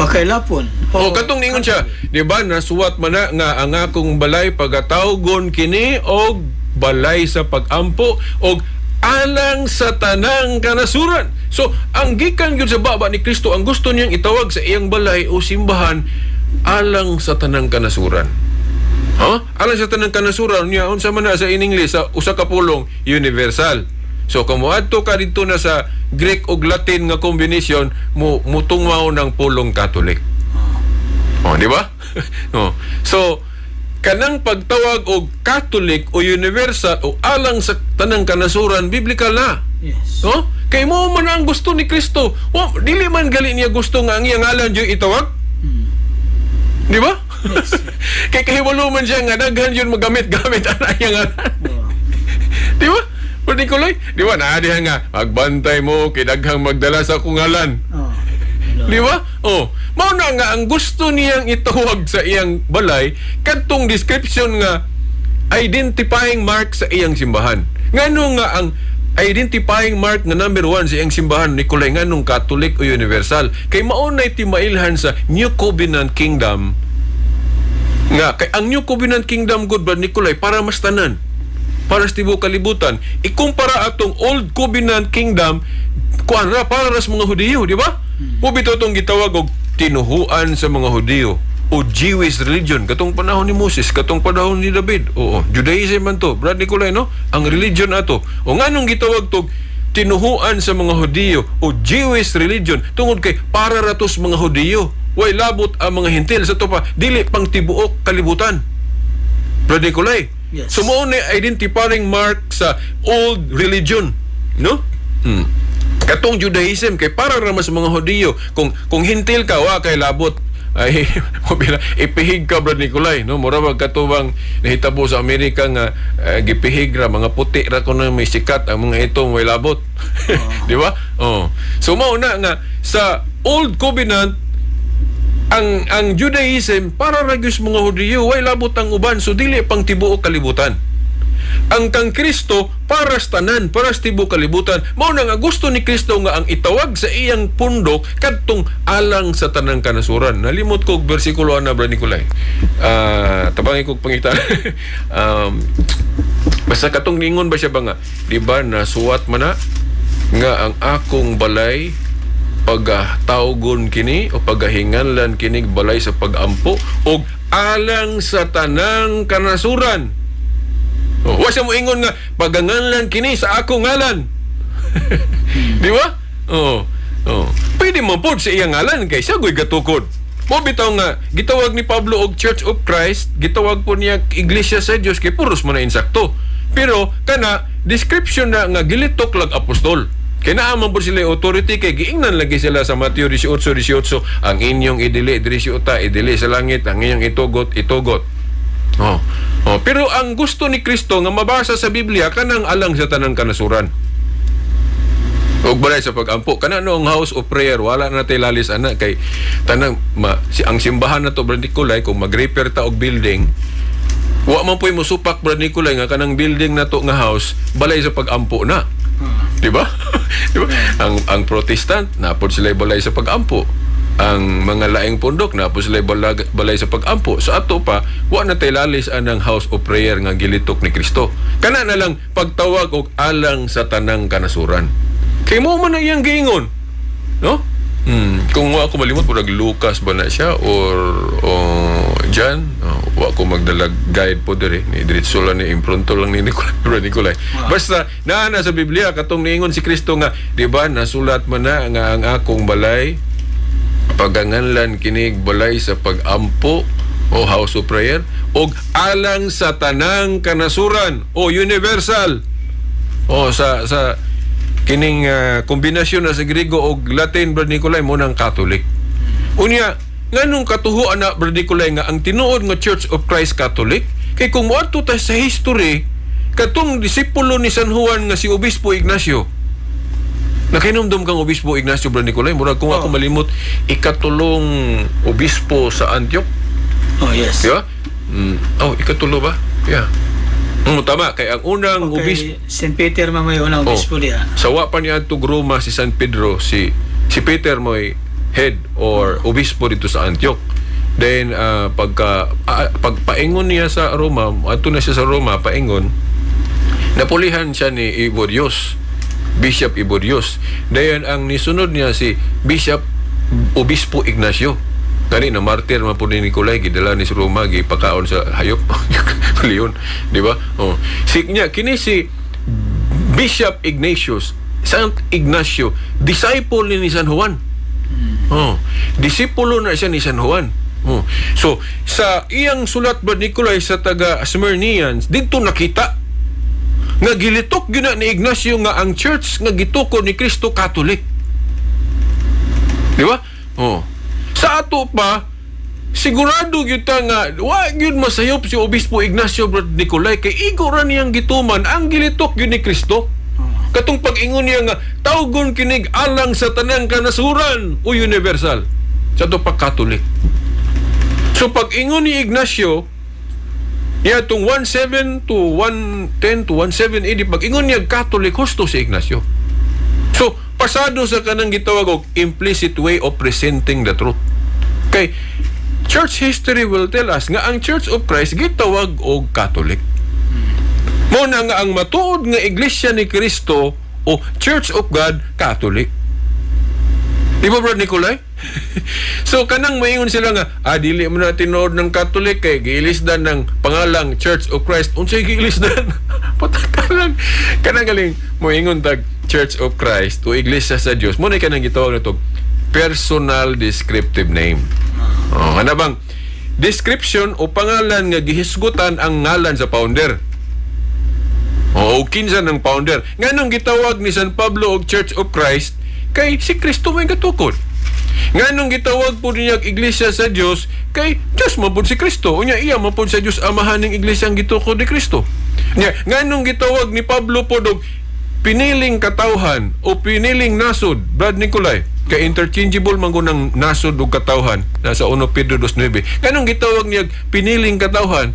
Pakailapon. O katong ningon siya, di ba, nasuwat man na nga ang akong balay pagatawgon kini og balay sa pagampo og alang sa tanang kanasuran. So, ang gikan gyud sa baba ni Kristo, ang gusto niyang itawag sa iyang balay o simbahan, alang sa tanang kanasuran. Ha? Alang sa tanang kanasuran niya, unsa man na sa in English sa usa ka pulong, universal. So kung moadto ka didto na sa Greek ug Latin nga combination, mo mutungwaw ng pulong Catholic. Oh, di ba? Oh. So kanang pagtawag og Catholic o universal o alang sa tanang kanasuran, biblical na. Yes. No? Kay mo man ang gusto ni Kristo. Wa, dili man gali niya gusto nga ang iyang ngalan jud itawag. Di ba? Yes. Kay kahibalo man siya nga daghan yun magamit-gamit ang iyang ngalan. Oo. Di ba? Pero Nicolay, di ba naa diha nga magbantay mo kay daghang magdala sa akong ngalan. Oo. Di ba? Oh, mao na nga ang gusto niyang itawag sa iyang balay kadtong description nga identifying mark sa iyang simbahan. Ngano nga ang identifying mark nga number 1 sa iyang simbahan, Nicolay, nganong Catholic o universal? Kay mao nay timailhan sa New Covenant Kingdom nga kay ang New Covenant Kingdom good ba, Nicolay, para mas tanan, para sa tibuok kalibutan. Ikumpara atong Old Covenant Kingdom, kuan ra, para ra sa mga Hudiyo, di ba? Mo bitaw tong gitawag og tinuhuan sa mga Hudiyo o Jewish religion katong panahon ni Moses, katong panahon ni David. Oo, Judaism man to, Brad Nicolay, no? Ang religion ato. O nganong gitawag tog tinuhuan sa mga Hudiyo o Jewish religion? Tungod kay para ra to sa mga Hudiyo, way labot ang mga Hentil sa to pa, dili pang tibuok kalibutan, Brad Nicolay. Yes. So mao na identifying mark sa old religion, no? Katong Judaism kay para ra man sa mga Hudiyo. Kung Hentil ka, wa kay labot, ay mobila ipihig ka, Brad Nicolay, no? Mura bag katubang nahitabo sa Amerika nga gipihig ra mga puti ra kuno, may sikat ang mga ito, may labot, di ba? Oh, so mao na nga sa Old Covenant, ang Judaism para ra gyud sa mga Hudiyo, way labot ang uban, so dili pang tibuok kalibutan. Ang kang Kristo para sa tanan, para sa tibuok kalibutan. Mao na nga gusto ni Kristo nga ang itawag sa iyang pundok kadtong alang sa tanang kanasuran. Nalimot ko og bersikulo ana, Bra Nicolay. Tabangi kog pangita. Basta katong ningon ba siya ba nga, di ba nasuwat man na nga ang akong balay pagtawgon kini o pagahinganlan kini balay sa pagampo og alang sa tanang kanasuran. Oh, wa siya moingon nga paganganlan kini sa akong ngalan. Di ba? Oh. Oh. Pwede man pod sa iyang ngalan kay siya goy gatukod. Mo bitaw nga gitawag ni Pablo og Church of Christ, gitawag po niya Iglesia sa Dios kay puros man na insakto. Pero kana description na nga gilitok lag apostol. Kay naa man po sila authority kay giingnan lagi sila sa Mateo 18:18, ang inyong idili diri sa idili sa langit, ang inyong itugot, itugot. Oh. Oh, pero ang gusto ni Kristo nga mabasa sa Biblia kanang alang sa tanang kanasuran. Og balay sa pagampo kana noong house of prayer, wala na tay lalis ana kay tanang ma, si ang simbahan na to, Brad Nicolay, kung mag-repair ta og building, wa man po'y musupak, Brad Nicolay, nga kanang building na to nga house balay sa pagampo na. Di ba? Di ba? Ang Protestant napod sila balay sa pagampo. Ang mga laing pundok napod sila balay sa pagampo. Sa ato pa, wa na tay lalis anang house of prayer nga gilitok ni Kristo. Kana na lang pagtawag og alang sa tanang kanasuran. Kay mo man ang iyang giingon. No? Kung wa ako malimot, murag Lucas ba na siya or John? Oh, wa ko magdalag guide po diri. Ni diretso lang ni impronto lang ni Nicolay. Nicolay. Basta naa na sa Biblia katong niingon si Kristo nga, di ba nasulat man na nga ang akong balay paganganlan kinig balay sa pagampo o house of prayer og alang sa tanang kanasuran o universal. O sa kining kombinasyon na sa Griego og Latin, Brad Nicolay, mo nang Catholic. Unya, nganong katuhuan na, Brad Nicolay, nga ang tinuod nga Church of Christ Catholic? Kay kung moadto ta sa history, katong disipulo ni San Juan nga si Obispo Ignacio. Nakinomdom kang Obispo Ignacio, Brad Nicolay? Murag kung ako malimot, ikatulong obispo sa Antioch. Oh, yes. Di ba? Oh, ikatulo ba? Yeah. Tama. Kay ang unang obispo St. Peter man may unang obispo diha. Sa wa pa niya adtog Roma si San Pedro, si Peter mo'y head or obispo dito sa Antioch. Then pagpaingon niya sa Roma, adto na siya sa Roma paingon, napulihan siya ni Evodius, Bishop Evodius. Dayon ang nisunod niya si Bishop Obispo Ignacio. Gani na martir man po ni Nicolay, gidala ni sa Roma, gipakaon sa hayop, leon, di ba? Oh. Si niya kini si Bishop Ignatius, Saint Ignacio, disciple ni San Juan. Oh, disipulo na siya ni San Juan. Oh. So, sa iyang sulat ba, Nicolay, sa taga Smyrnians, dito nakita nga gilitok gyud na ni Ignacio nga ang church nga gituko ni Kristo Catholic. Di ba? Oh. Sa ato pa, sigurado gyud ta nga wa gyud masayop si Obispo Ignacio, Brad Nicolay, kay igo ra niyang gituman ang gilitok gyud ni Kristo. Katong pag-ingon niya nga tawgon kinig alang sa tanang kanasuran o universal. Sa ato pa, Catholic. So pag-ingon ni Ignacio, niya itong 17 to 110 to 17 AD, pag-ingon niya Catholic, husto si Ignacio. So, pasado sa kanang gitawag og implicit way of presenting the truth. Kay church history will tell us nga ang Church of Christ gitawag og Catholic. Mo na nga ang matuod nga Iglesia ni Cristo o Church of God, Catholic. Di ba, Brad Nicolay? So kanang maingon sila nga dili mo na tinuod ng Catholic kay giilisdan ng pangalang Church of Christ. Unsay giilisdan? Patakalan. Kanang galing moingon tag Church of Christ o Iglesia sa Dios. Mo na kanang gitawag nato personal descriptive name. Oh, ana bang description o pangalan nga gihisgutan ang ngalan sa founder. O kinsa ng founder. Nganong gitawag ni San Pablo og Church of Christ? Kay si Kristo may gatukod. Nganong gitawag po niya iglesia sa Dios? Kay Dios man pud si Kristo. Unya iya man pud sa Dios Amahan ning iglesia ang gitukod ni Kristo. Nya nganong gitawag ni Pablo pod og piniling katawhan o piniling nasod, Brad Nicolay? Kay interchangeable man gud ng nasod ug katawhan, nasa 1 Pedro 2:9. Nganong gitawag niya piniling katawhan?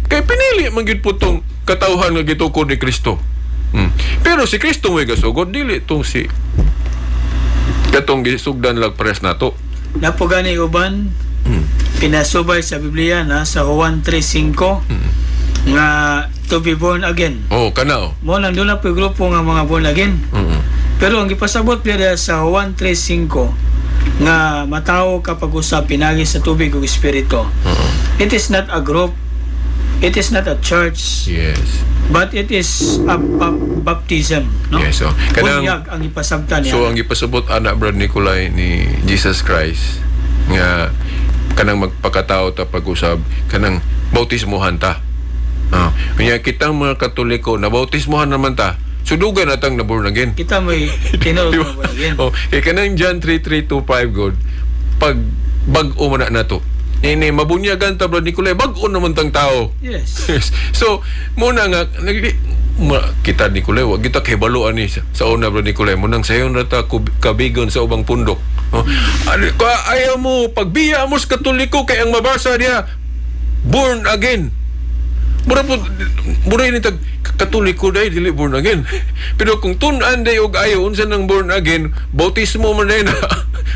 Kay pinili man gyud po tong katawhan nga gitukod ni Kristo. Pero si Kristo mo'y gasugod, dili tong si katong gisugdan lang pares nato. Naa po gani uban pinasubay sa Biblia na sa Juan 3:5 nga to be born again. Oh, kana oh. Mo nang doon na po grupo nga mga born again. Pero ang gipasabot niya sa Juan 3:5 nga matawo kapag usab pinagi sa tubig ug espiritu. It is not a group. It is not a church. But it is a baptism, no? Yes, oh. Kanang Bunyag ang ipasabtan niya. So ang gipasabot ana, Brad Nicolay, ni Jesus Christ nga kanang magpakatao ta pag-usab, kanang bautismohan ta. Ah, unya kitang mga Katoliko na bautismohan naman ta. So dugay na tang na born again. Kita may tinuod Di ba? na born again. Oh, kay kanang John 3:3-5 god pag bag-o man na nato. Nini mabunyagan ta, Brad Nicolay, bag-o naman tang tao. Yes. So, muna nga, kita Nicolay, wag kita kahibaloan ni sa una, Brad Nicolay, munang sayon ra ta kabigon sa ubang pundok. Oh. Ano, ayaw mo, pagbiya mo sa Katoliko kay ang mabasa niya, born again. Mura po, mura ni tag Katoliko dai dili born again. Pero kung tun-an day og ayo unsa nang born again, bautismo man day na.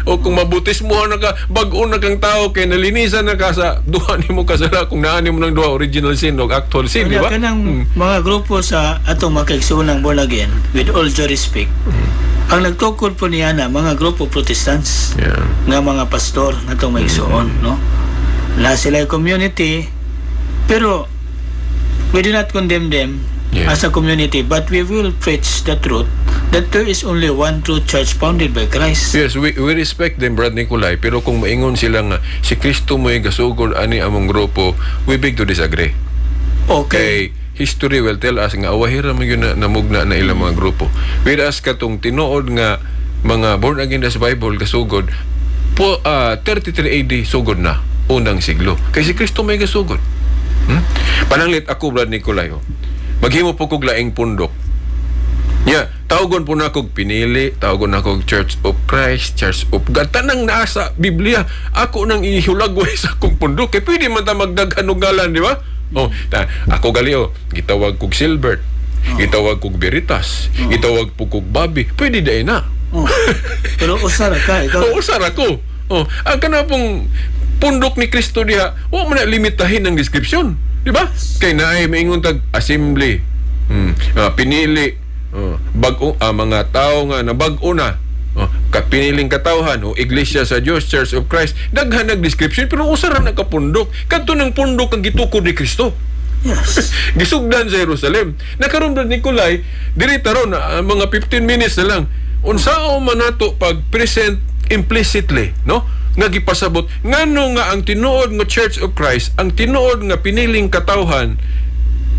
O kung mabautismo na ka, bag-o na kang tao kay nalinisan na ka sa duha nimo kasala kung naa nimo ng duha, original sin og actual sin, di Unya ba? Kanang mga grupo sa atong makaigsuonang born again, with all due respect, ang nagtukod po niya na mga grupo Protestants nga mga pastor nga atong maigsuon, no? Na sila yung community, pero we do not condemn them as a community, but we will preach the truth that there is only one true church founded by Christ. Yes, we respect them, Brad Nicolay, pero kung maingon sila nga si Kristo mo'y gasugod ani among grupo, we beg to disagree. Kay history will tell us nga awahira man yun na namugna na ilang mga grupo. Whereas katong tinuod nga mga born again sa Bible gasugod po 33 AD sugod na unang siglo. Kay si Kristo may gasugod. Pananglit ako, Brad Nicolay, oh. Maghimo po kog laing pundok. Ya, tawgon po na kog pinili, tawgon na kog Church of Christ, Church of God. Tanang naa sa Biblia, ako nang ihulagway sa akong pundok. Kay pwede man ta magdaghan og ngalan, di ba? Oh, ta, ako gali oh, gitawag kog Silbert, gitawag kog Veritas, gitawag po kog Bobby. Pwede dai na. Oh. Pero usara ka, ikaw. Oo, usar ako. Oh, ang kana pong pundok ni Kristo diha, wa man na limitahin ang description, di ba? Kay naay maingon tag assembly, pinili, oh, bag-o mga tao nga nabag-o na. Oh, piniling katawhan o iglesia sa Dios, Church of Christ, daghan nag description pero usa ra nagkapundok. Kadto ng pundok ang gitukod ni Kristo. Gisugdan sa Jerusalem. Nakaroon, Brad Nicolay, diri taron mga 15 minutes na lang. Unsao man nato pag-present implicitly, no? Nga gipasabot ngano nga ang tinuod nga Church of Christ, ang tinuod nga piniling katawhan,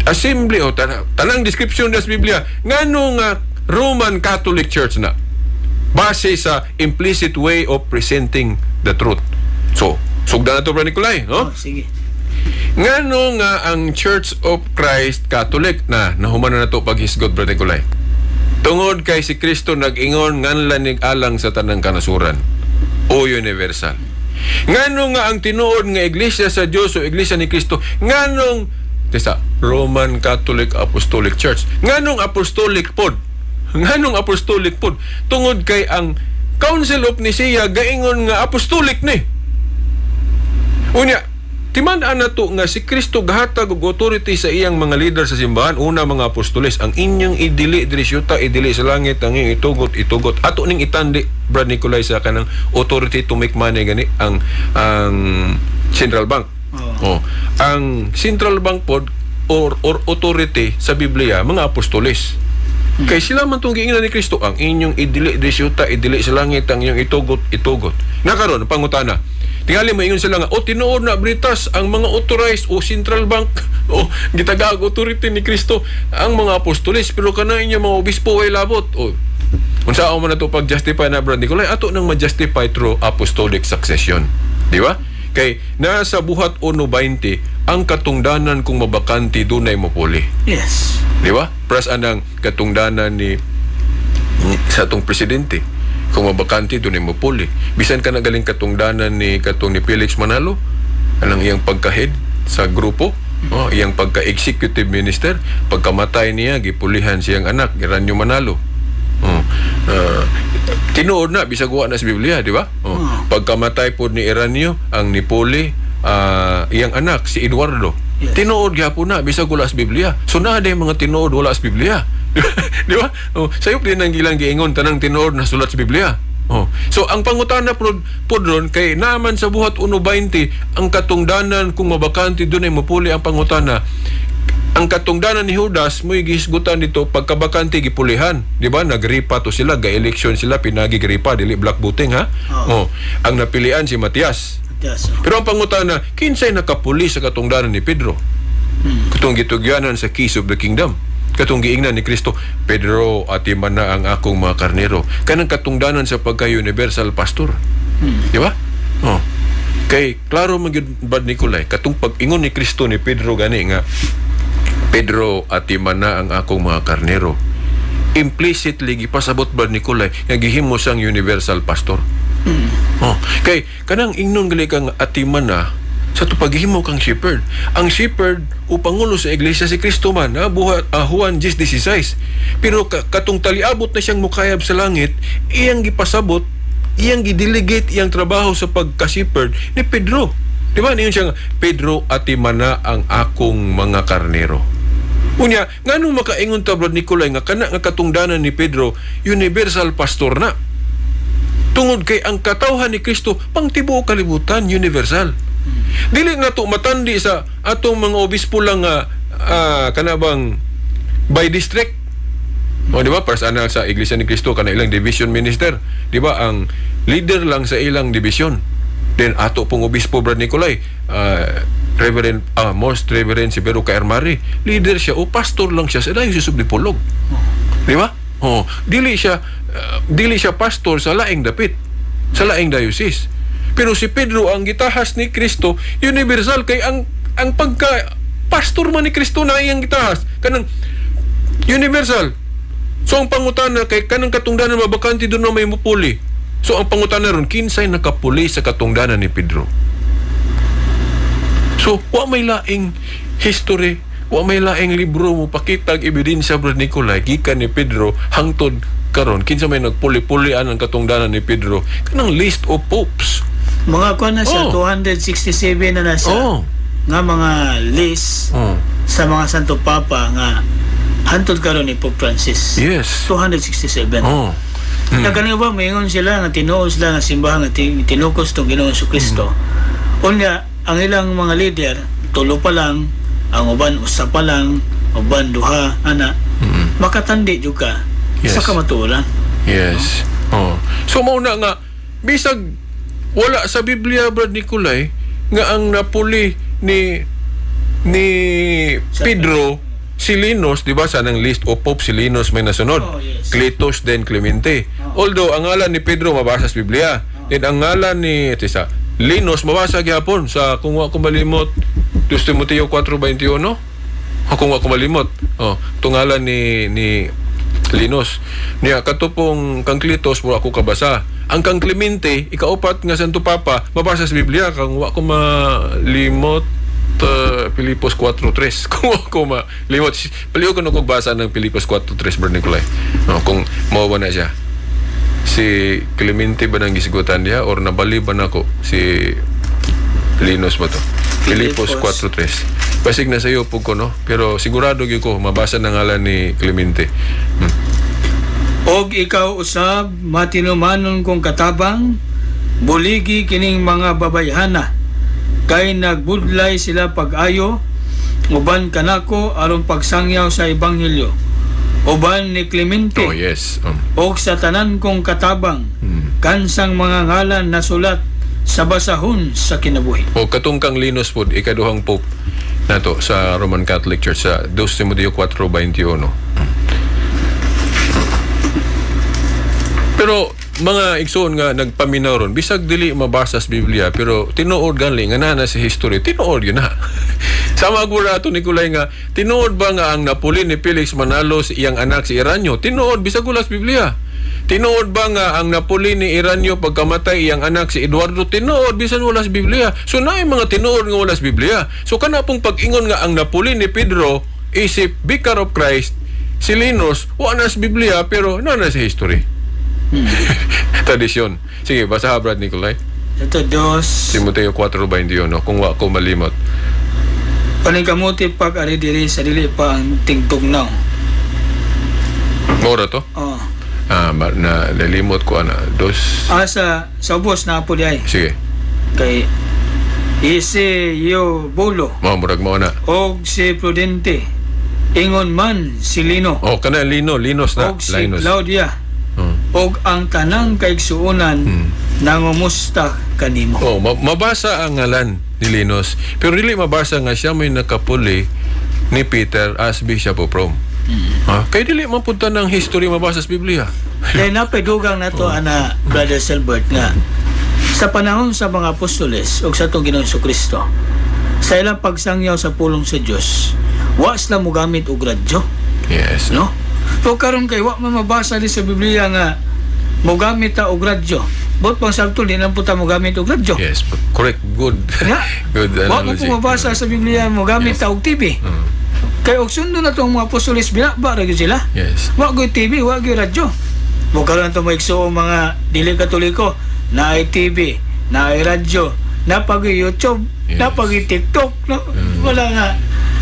assembly o tanang description sa Biblia, ngano nga Roman Catholic Church na base sa implicit way of presenting the truth. So, sugdan na to, Brad Nicolay, no? Oh, sige. Ngano nga ang Church of Christ Catholic na nahuman na nato paghisgot, Brad Nicolay? Tungod kay si Kristo nag-ingon nganlan nig alang sa tanang kanasuran o universal. Ngano nga ang tinuod nga Iglesia sa Dios o Iglesia ni Kristo nganong tesa Roman Catholic Apostolic Church? Nganong apostolic pod? Nganong apostolic pod? Tungod kay ang Council of Nicaea gaingon nga apostolic ni. Unya, timan-an nato nga si Kristo gahatag og authority sa iyang mga leader sa simbahan, una mga apostoles, ang inyong idili diri sa yuta, idili sa langit, ang inyong itugot, itugot. Ato ning itandi, Brad Nicolay, sa kanang authority to make money gani ang central bank. Oo. Oh, ang central bank pod or authority sa Biblia mga apostoles. Kay sila man tong giingnan ni Kristo, ang inyong idili diri sa yuta, idili sa langit, ang inyong itugot, itugot. Nakaron pangutana. Tingali mo ingon sila nga, o tinuod na Britas ang mga authorized o central bank o gitagaag authority ni Kristo ang mga apostoles, pero kana inyo mga obispo ay labot. O Unsa man nato pag-justify na, Brad Nicolay? Ato nang ma-justify through apostolic succession. Di ba? Kay nasa Buhat 1:20 ang katungdanan kung mabakante dunay mopuli. Yes. Di ba? Pras anang katungdanan ni sa atong presidente. Kung mabakante dunay mopuli. Bisan ka nagaling katungdanan ni katong ni Felix Manalo, anang iyang pagka-head sa grupo, oh, iyang pagka-executive minister, pagkamatay niya gipulihan siyang anak, Eranio Manalo. Oh. Tinuod na bisag wa na sa Biblia, di ba? Oh. Pagkamatay pod ni Eranio, ang nipuli iyang anak si Eduardo. Yes. Tinuod gyapon na bisag wala sa Biblia. So naa day mga tinuod wala sa Biblia. Di ba? Oh, sayop din ang ilang giingon tanang tinuod na sulat sa Biblia. Oh. So ang pangutana pod ron kay naman sa Buhat 1:20 ang katungdanan kung mabakante dunay mopuli ang pangutana. Ang katungdanan ni Judas mo'y gihisgutan dito pagkabakante gipulihan, di ba? Nagripa to sila, ga-election sila pinagi gripa, dili black voting ha. Oo. Oh, ang napilian si Matias. Yes. Oh. Pero ang pangutana, kinsay nakapuli sa katungdanan ni Pedro? Katong gitugyanan sa keys of the kingdom. Katong giingnan ni Kristo, Pedro, atiman na ang akong mga karnero. Kanang katungdanan sa pagka-universal pastor. Di ba? Oh. Kay klaro man gyud, Brad Nicolay, katong pag-ingon ni Kristo ni Pedro gani nga Pedro, atiman na ang akong mga karnero. Implicitly gipasabot, Brad Nicolay, nga gihimo siyang universal pastor. Oh, kay kanang ingnon gali kang atiman na sa to paghimo kang shepherd. Ang shepherd o pangulo sa iglesia si Kristo man, ha, buhat Juan 10:16. Pero katong taliabot na siyang mukayab sa langit, iyang gipasabot, iyang gidelegate iyang trabaho sa pagka-shepherd ni Pedro. Di ba? Niyon siya nga, Pedro, atiman na ang akong mga karnero. Unya, nganong makaingon ta, Brad Nicolay, nga kana nga katungdanan ni Pedro, universal pastor na? Tungod kay ang katawhan ni Kristo pang tibuok kalibutan, universal. Dili na to matandi sa atong mga obispo lang nga kanabang by district. O di ba para sa ana sa Iglesia ni Kristo kana ilang division minister, di ba ang leader lang sa ilang division. Then ato pong obispo, Brad Nicolay, Reverend Most Reverend Severo Caermari, leader siya o pastor lang siya sa Diocese of Dipolog. Di ba? Oh, dili siya pastor sa laing dapit, sa laing diocese. Pero si Pedro ang gitahas ni Kristo, universal kay ang pagka pastor man ni Kristo na iyang gitahas kanang universal. So ang pangutana kay kanang katungdanan mabakante doon na may mupuli. So ang pangutana ron, kinsay nakapuli sa katungdanan ni Pedro? So wa may laing history, wa may laing libro mo pakitag ebidensya, Brad Nicolay, gikan ni Pedro hangtod karon kinsa may nagpuli-pulian ang katungdanan ni Pedro, kanang list of popes. Mga kuan na siya, 267 na na siya. Nga mga list sa mga Santo Papa nga hantod karon ni Pope Francis. 267. Mm. Kaya ba, maingon sila nga tinuo sila nga simbahan nga tinukos tong Ginoong Kristo. Unya, ang ilang mga leader, tulo pa lang, ang uban usa pa lang, uban duha, ana. Makatandi jud ka sa kamatuoran. Yes. Oh. So mao na nga bisag wala sa Biblia, Brad Nicolay, nga ang napuli ni Pedro si Linus, di ba sa nang list of Pope si Linus may nasunod. Oh, yes. Cletus then Clemente. Although ang ngalan ni Pedro mabasa sa Biblia. Then ang ngalan ni ito sa Linus mabasa gyapon sa kung wa ko malimot 2 Timoteo 4:21. O kung wa ko malimot. Oh, tungalan ni Linus. Niya kato pong kang Cletus mo ako kabasa. Ang kang Clemente, ikaupat nga Santo Papa, mabasa sa Biblia kang wa ko malimot Pilipos 4:3. Kung wa ko malimot, paliw ko na kog basa ng Pilipos 4:3, Brad Nicolay. No, kung mao ba na siya. Si Clemente ba nang gisgutan niya or nabali ba nako si Linus ba to? Pilipos Pilipos. 4:3. Basig na sayo po ko no, pero sigurado gyud ko mabasa ng ngalan ni Clemente. Og ikaw usab matinumanon kong katabang, buligi kining mga babayhana kay nagbudlay sila pag-ayo uban kanako aron pagsangyaw sa ebanghelyo uban ni Clemente og sa tanan kong katabang kansang mga ngalan nasulat sa basahon sa kinabuhi. O katong kang Linus pod ikaduhang pope nato sa Roman Catholic Church sa 2 Timoteo 4:21. Pero mga igsoon nga nagpaminaw ron, bisag dili mabasa sa Biblia, pero tinuod ganli nga naa na sa history, tinuod yun na. Sama gura ato Nicolay nga, tinuod ba nga ang napuli ni Felix manalo sa iyang anak si Iranyo? Tinuod bisag wala sa Biblia. Tinuod ba nga ang napuli ni Iranyo pagkamatay iyang anak si Eduardo? Tinuod bisan wala sa Biblia. So naay mga tinuod nga wala sa Biblia. So kana pong pag-ingon nga ang napuli ni Pedro isip Vicar of Christ si Linus, wa na sa Biblia pero naa na sa history. Tradisyon. Sige, basa Brad Nicolay. Ito dos. Timoteo 4:21 kung wa ko malimot. Paningkamuti pag ari diri sa dili pa ang tingtugnaw. Mora to? Oh. Ah, na nalimot ko ana. Dos. Ah, sa ubos na po di ay. Sige. Kay si Eubulo Mao murag mao na. og si Prudente, ingon man si Lino Oh, kana Lino, Linos na. og si Linus. Claudia og ang tanang kaigsuonan nangumusta kanimo. Oh, mabasa ang ngalan ni Linus. Pero dili mabasa nga siya may nakapuli ni Peter as Bishop of Rome. Ha? Kay dili man punta ng history mabasa sa Biblia. Kaya napay dugang nato ana, Brother Silbert, nga sa panahon sa mga apostoles ug sa atong Ginoong Kristo, sa ilang pagsangyaw sa pulong sa Dios, wa sila mogamit og radyo, no? So karon kay wa man mabasa di sa Biblia nga mogamit ta og radyo. But pang sabtol di lang po ta mogamit og radyo. Yes, correct. Good. Nga. Good Wa man analogy. po mabasa sa Biblia mogamit ta og TV. Kay og sundon na tong mga apostoles, binaba ra gyud sila. Wa gyud TV, wa gyud radyo. Mo karon to mo igsuong mga dili Katoliko, naay TV, naay radyo, napag YouTube, napag TikTok, no? Wala nga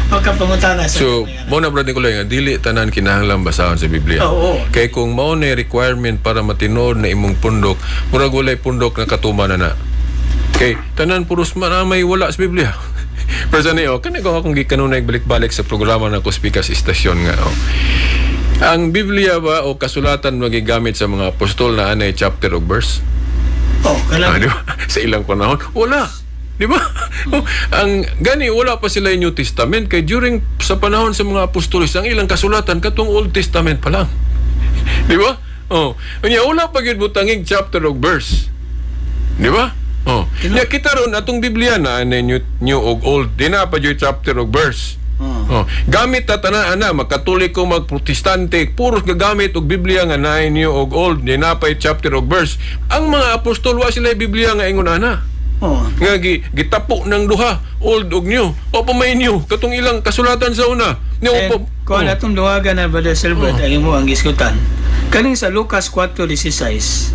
magkapangutana sa So, mo na, Brad Nicolay, nga dili tanan kinahanglan basahon sa Biblia. Kay kung mao na requirement para matinuod na imong pundok, murag walay pundok na katuman na na. Kay tanan puros man may wala sa Biblia. Pero sa niyo, kani ko akong gikanunay balik-balik sa programa na ko speaker sa istasyon nga. Oh. Ang Biblia ba o kasulatan magigamit sa mga apostol na anay chapter o verse? Oh, kanang Ah, di ba? Sa ilang panahon, wala. Di ba? Oh, ang gani wala pa sila yung New Testament kay during sa panahon sa mga apostoles ang ilang kasulatan katong Old Testament pa lang. Di ba? Oh, unya wala pa gyud butangig chapter og verse. Di ba? Oh. Nya kita ron atong Biblia na anay new og old, di na pa gyud chapter og verse. Oh, gamit ta tanan ana, magkatoliko, magprotestante, puros gagamit og Biblia nga naay new og old, di na pay chapter og verse. Ang mga apostol wa sila Biblia nga ingon ana. Nga gitapo ng duha, old og new. O pa may new katong ilang kasulatan sa una. Ni And, opo. kung atong duwagan na, Brother Silbert, ang imo ang gisgutan. Kaning sa Lucas 4:16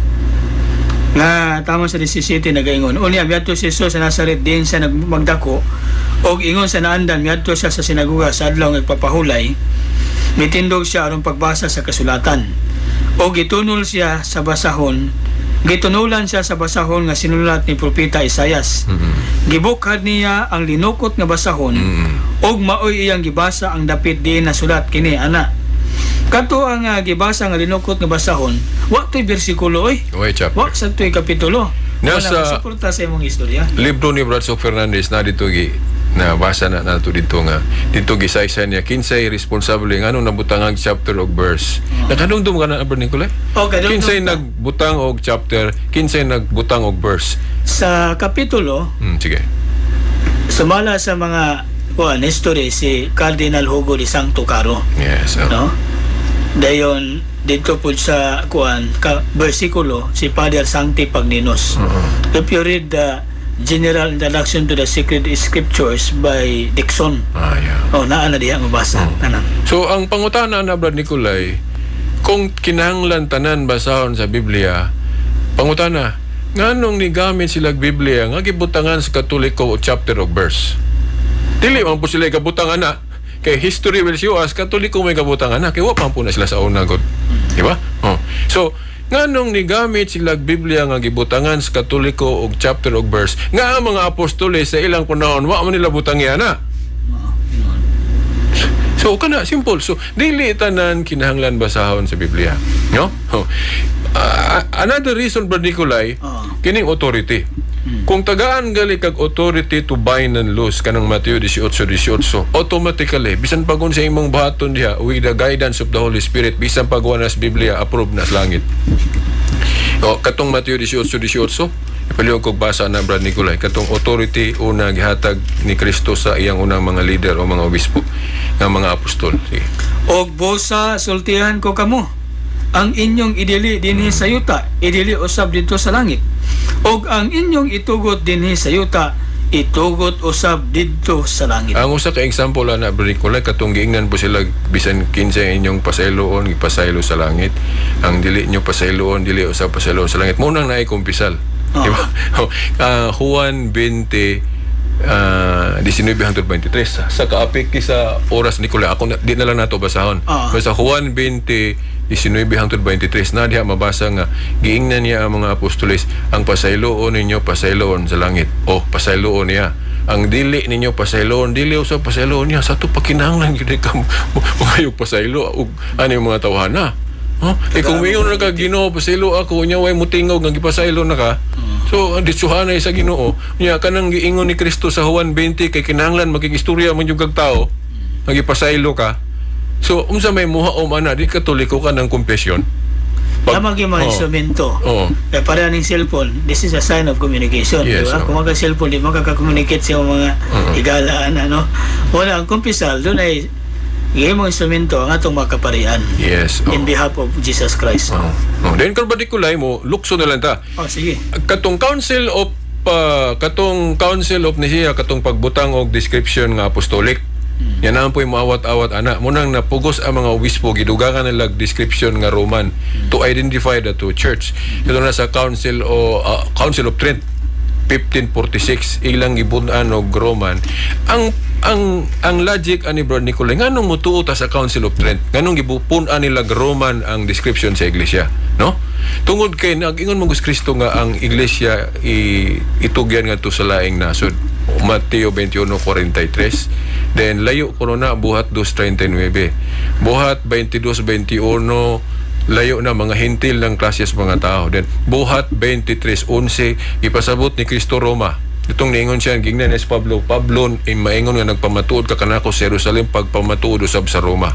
nga tama sa 17 nagaingon. Unya miadto si Jesus sa Nazaret diin siya nagmagdako og ingon sa naandan miadto siya sa sinagoga sa adlaw nga nagpapahulay. Mitindog siya aron pagbasa sa kasulatan. Og gitunol siya sa basahon, gitunulan siya sa basahon nga sinulat ni propeta Isayas. Gibukhad niya ang linukot nga basahon og maoy iyang gibasa ang dapit diin nasulat kini ana. Kato ang gibasa nga linukot nga basahon, wa to'y bersikulo oy. Way chapter. Wa sa to'y kapitulo. Nasa- Wala suporta sa imong istorya. Libro ni Bradsock Fernandez na dito gi nabasa na nato dito nga dito gisaysay niya kinsay responsable nganong nabutang ang chapter og verse. Nakadumdum ka na, Brad Nicolay? Okay, kadumdum Kinsay ta. nagbutang og chapter, kinsay nagbutang og verse? Sa kapitulo, Sige. Sumala sa mga kuan history si Cardinal Hugo de Sancto Caro, Yes. Oh. no? Dayon dito po sa kuan ka, bersikulo si Father Sancti Pagninos. If you read the General Introduction to the Sacred Scriptures by Dixon, Ah, yeah. oh, naa na diha mabasa tanan. So ang pangutana na, Brad Nicolay, kung kinahanglan tanan basahon sa Biblia, pangutana, nganong nigamit sila Biblia nga gibutangan sa Katoliko o chapter o verse? Dili man po sila kabutang ana. Kay history will show us Katoliko may kabutang ana kay wa pa po na sila sa una god. Di ba? Oh. So nganong nigamit sila Biblia nga gibutangan sa Katoliko og chapter og verse nga ang mga apostoles sa ilang panahon wa man nila butang ana? So kana simple. So dili tanan kinahanglan basahon sa Biblia, no? Oh. Ah, another reason, Brad Nicolay, kining authority. Kung tagaan gali kag authority to bind and loose kanang Mateo 18:18, automatically bisan pag sa imong buhaton diha with the guidance of the Holy Spirit, bisan pag wala sa Biblia, approve na sa langit. O, katong Mateo 18:18, ipalihog kog basa na, Brad Nicolay, katong authority una gihatag ni Kristo sa iyang unang mga leader o mga obispo nga mga apostol. Sige. Og busa sultihan ko kamo, ang inyong idili dinhi sa yuta, idili usab didto sa langit. Og ang inyong itugot dinhi sa yuta, itugot usab didto sa langit. Ang usa ka example ana, Brad Nicolay, katong giingnan po sila bisan kinsa inyong pasayloon, gipasaylo sa langit. Ang dili nyo pasayloon, dili usab pasayloon sa langit. Mao nang naay kumpisal. Di ba? Juan 20 19 hangtod 23 sa kaapik sa oras, Nicolay, ako na, di na lang nato basahon. Basta Juan 20 19 hangtod 23 na diha mabasa nga giingnan niya ang mga apostoles, ang pasayloon ninyo pasayloon sa langit o pasayloon niya, ang dili ninyo pasayloon dili usab pasayloon niya. Sa ato pakinahanglan gyud ka mo pasaylo ug ano yung mga tawhana. Huh? Eh kung mayon na ka, "Ginoo, pasaylo ako," nya way mutingog nga gipasaylo na ka. So ang ditsuhanay sa Ginoo. Nya kanang giingon ni Kristo sa Juan 20 kay kinahanglan makigistorya man yung kag tao nga gipasaylo ka. So unsa may muhaom ana, di Katoliko ka ng confession? Tama gyud mga instrumento. Kaya para ning cellphone, this is a sign of communication, di ba? Kung maka cellphone, di makaka-communicate sa mga higalaan, ano. Wala ang kumpisal, doon ay gihimong instrumento ang atong makaparian. In behalf of Jesus Christ. Oh. Then karon ba Nicolay mo, lukso na lang ta. Oh, sige. Katong Council of Nicaea, katong pagbutang og description nga apostolic. Yan ang po'y muawat-awat ana. Munang napugos ang mga obispo, gidugangan nila description nga Roman to identify the two church. Ito na sa Council o Council of Trent 1546 ilang gibun-an og Roman. Ang logic ani Brad Nicolay, nganong mutuo ta sa Council of Trent? Nganong gibupun-an nila Roman ang description sa iglesia, no? Tungod kay nag-ingon man Kristo nga ang iglesia itugyan ngadto sa laing nasod. Mateo 21:43. Then layo kuno na Buhat 2:39. Buhat 22:21 layo na mga hintil ng klases mga tao. Then Buhat 23:11 ipasabot ni Kristo Roma. Itong niingon siya gingnan es Pablo, Pablo maingon nga nagpamatuod ka kanako sa Jerusalem, pagpamatuod usab sa Roma.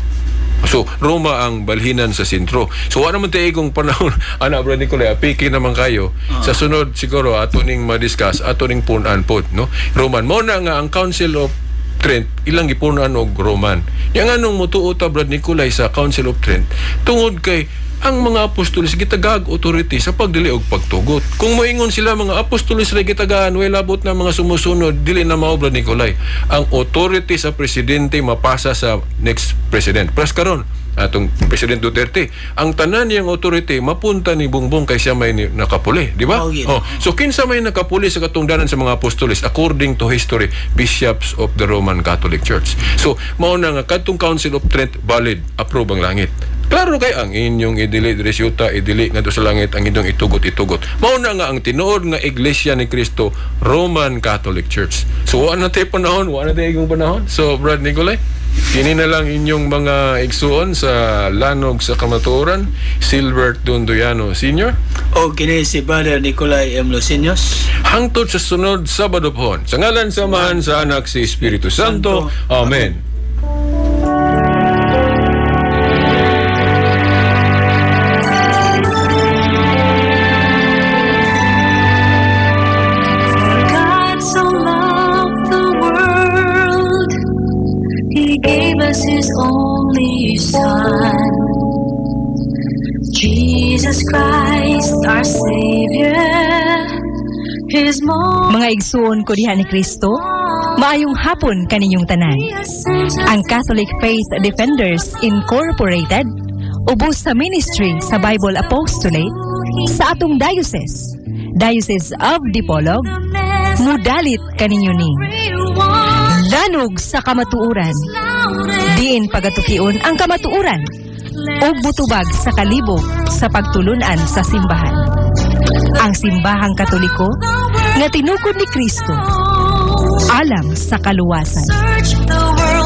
So Roma ang balhinan sa sentro. So wa naman tayo igong panahon ana Brad Nicolay, apiki naman kayo. Sa sunod siguro ato ning ma-discuss, ato ning pun-an pod, no? Roman mo na nga ang Council of Trent ilang gipunan og Roman. Yang anong mutuo ta Brad Nicolay sa Council of Trent tungod kay ang mga apostoles gitagaag authority sa pagdili og pagtugot. Kung moingon sila mga apostoles ra gitagaan, way labot na mga sumusunod, dili na mao Brad Nicolay. Ang authority sa presidente mapasa sa next president. Pras karon atong President Duterte, ang tanan niyang authority mapunta ni Bongbong kay siya may nakapuli, di ba? Oh, so kinsa may nakapuli sa katungdanan sa mga apostoles according to history, bishops of the Roman Catholic Church. So mao na nga kadtong Council of Trent valid, approve ang langit. Klaro kay ang inyong idili diri sa yuta, idili ngadto sa langit, ang inyong itugot itugot. Mao na nga ang tinuod nga Iglesia ni Cristo, Roman Catholic Church. So wa na tay panahon, wa na tay igong panahon. So Brad Nicolay, kini na lang inyong mga igsuon sa Lanog sa Kamatuoran, Silbert Dondoyano Sr. O kini si Brother Nicolay M. Lucinos. Hangtod sa sunod Sabado pohon. Sa ngalan sa Amahan, sa Anak, sa Espiritu Santo. Amen. God so loved the world, He gave us His only Son, Jesus Christ, our Savior. His most Mga igsuon ko diha ni Kristo, maayong hapon kaninyong tanan. Ang Catholic Faith Defenders Incorporated ubos sa ministry sa Bible Apostolate sa atong diocese, Diocese of Dipolog, mudalit kaninyo ni Lanog sa Kamatuoran. Diin pagatukion ang kamatuoran ug butubag sa kalibog sa pagtulunan sa simbahan. Ang simbahang Katoliko nga tinukod ni Kristo alang sa kaluwasan. Search the world.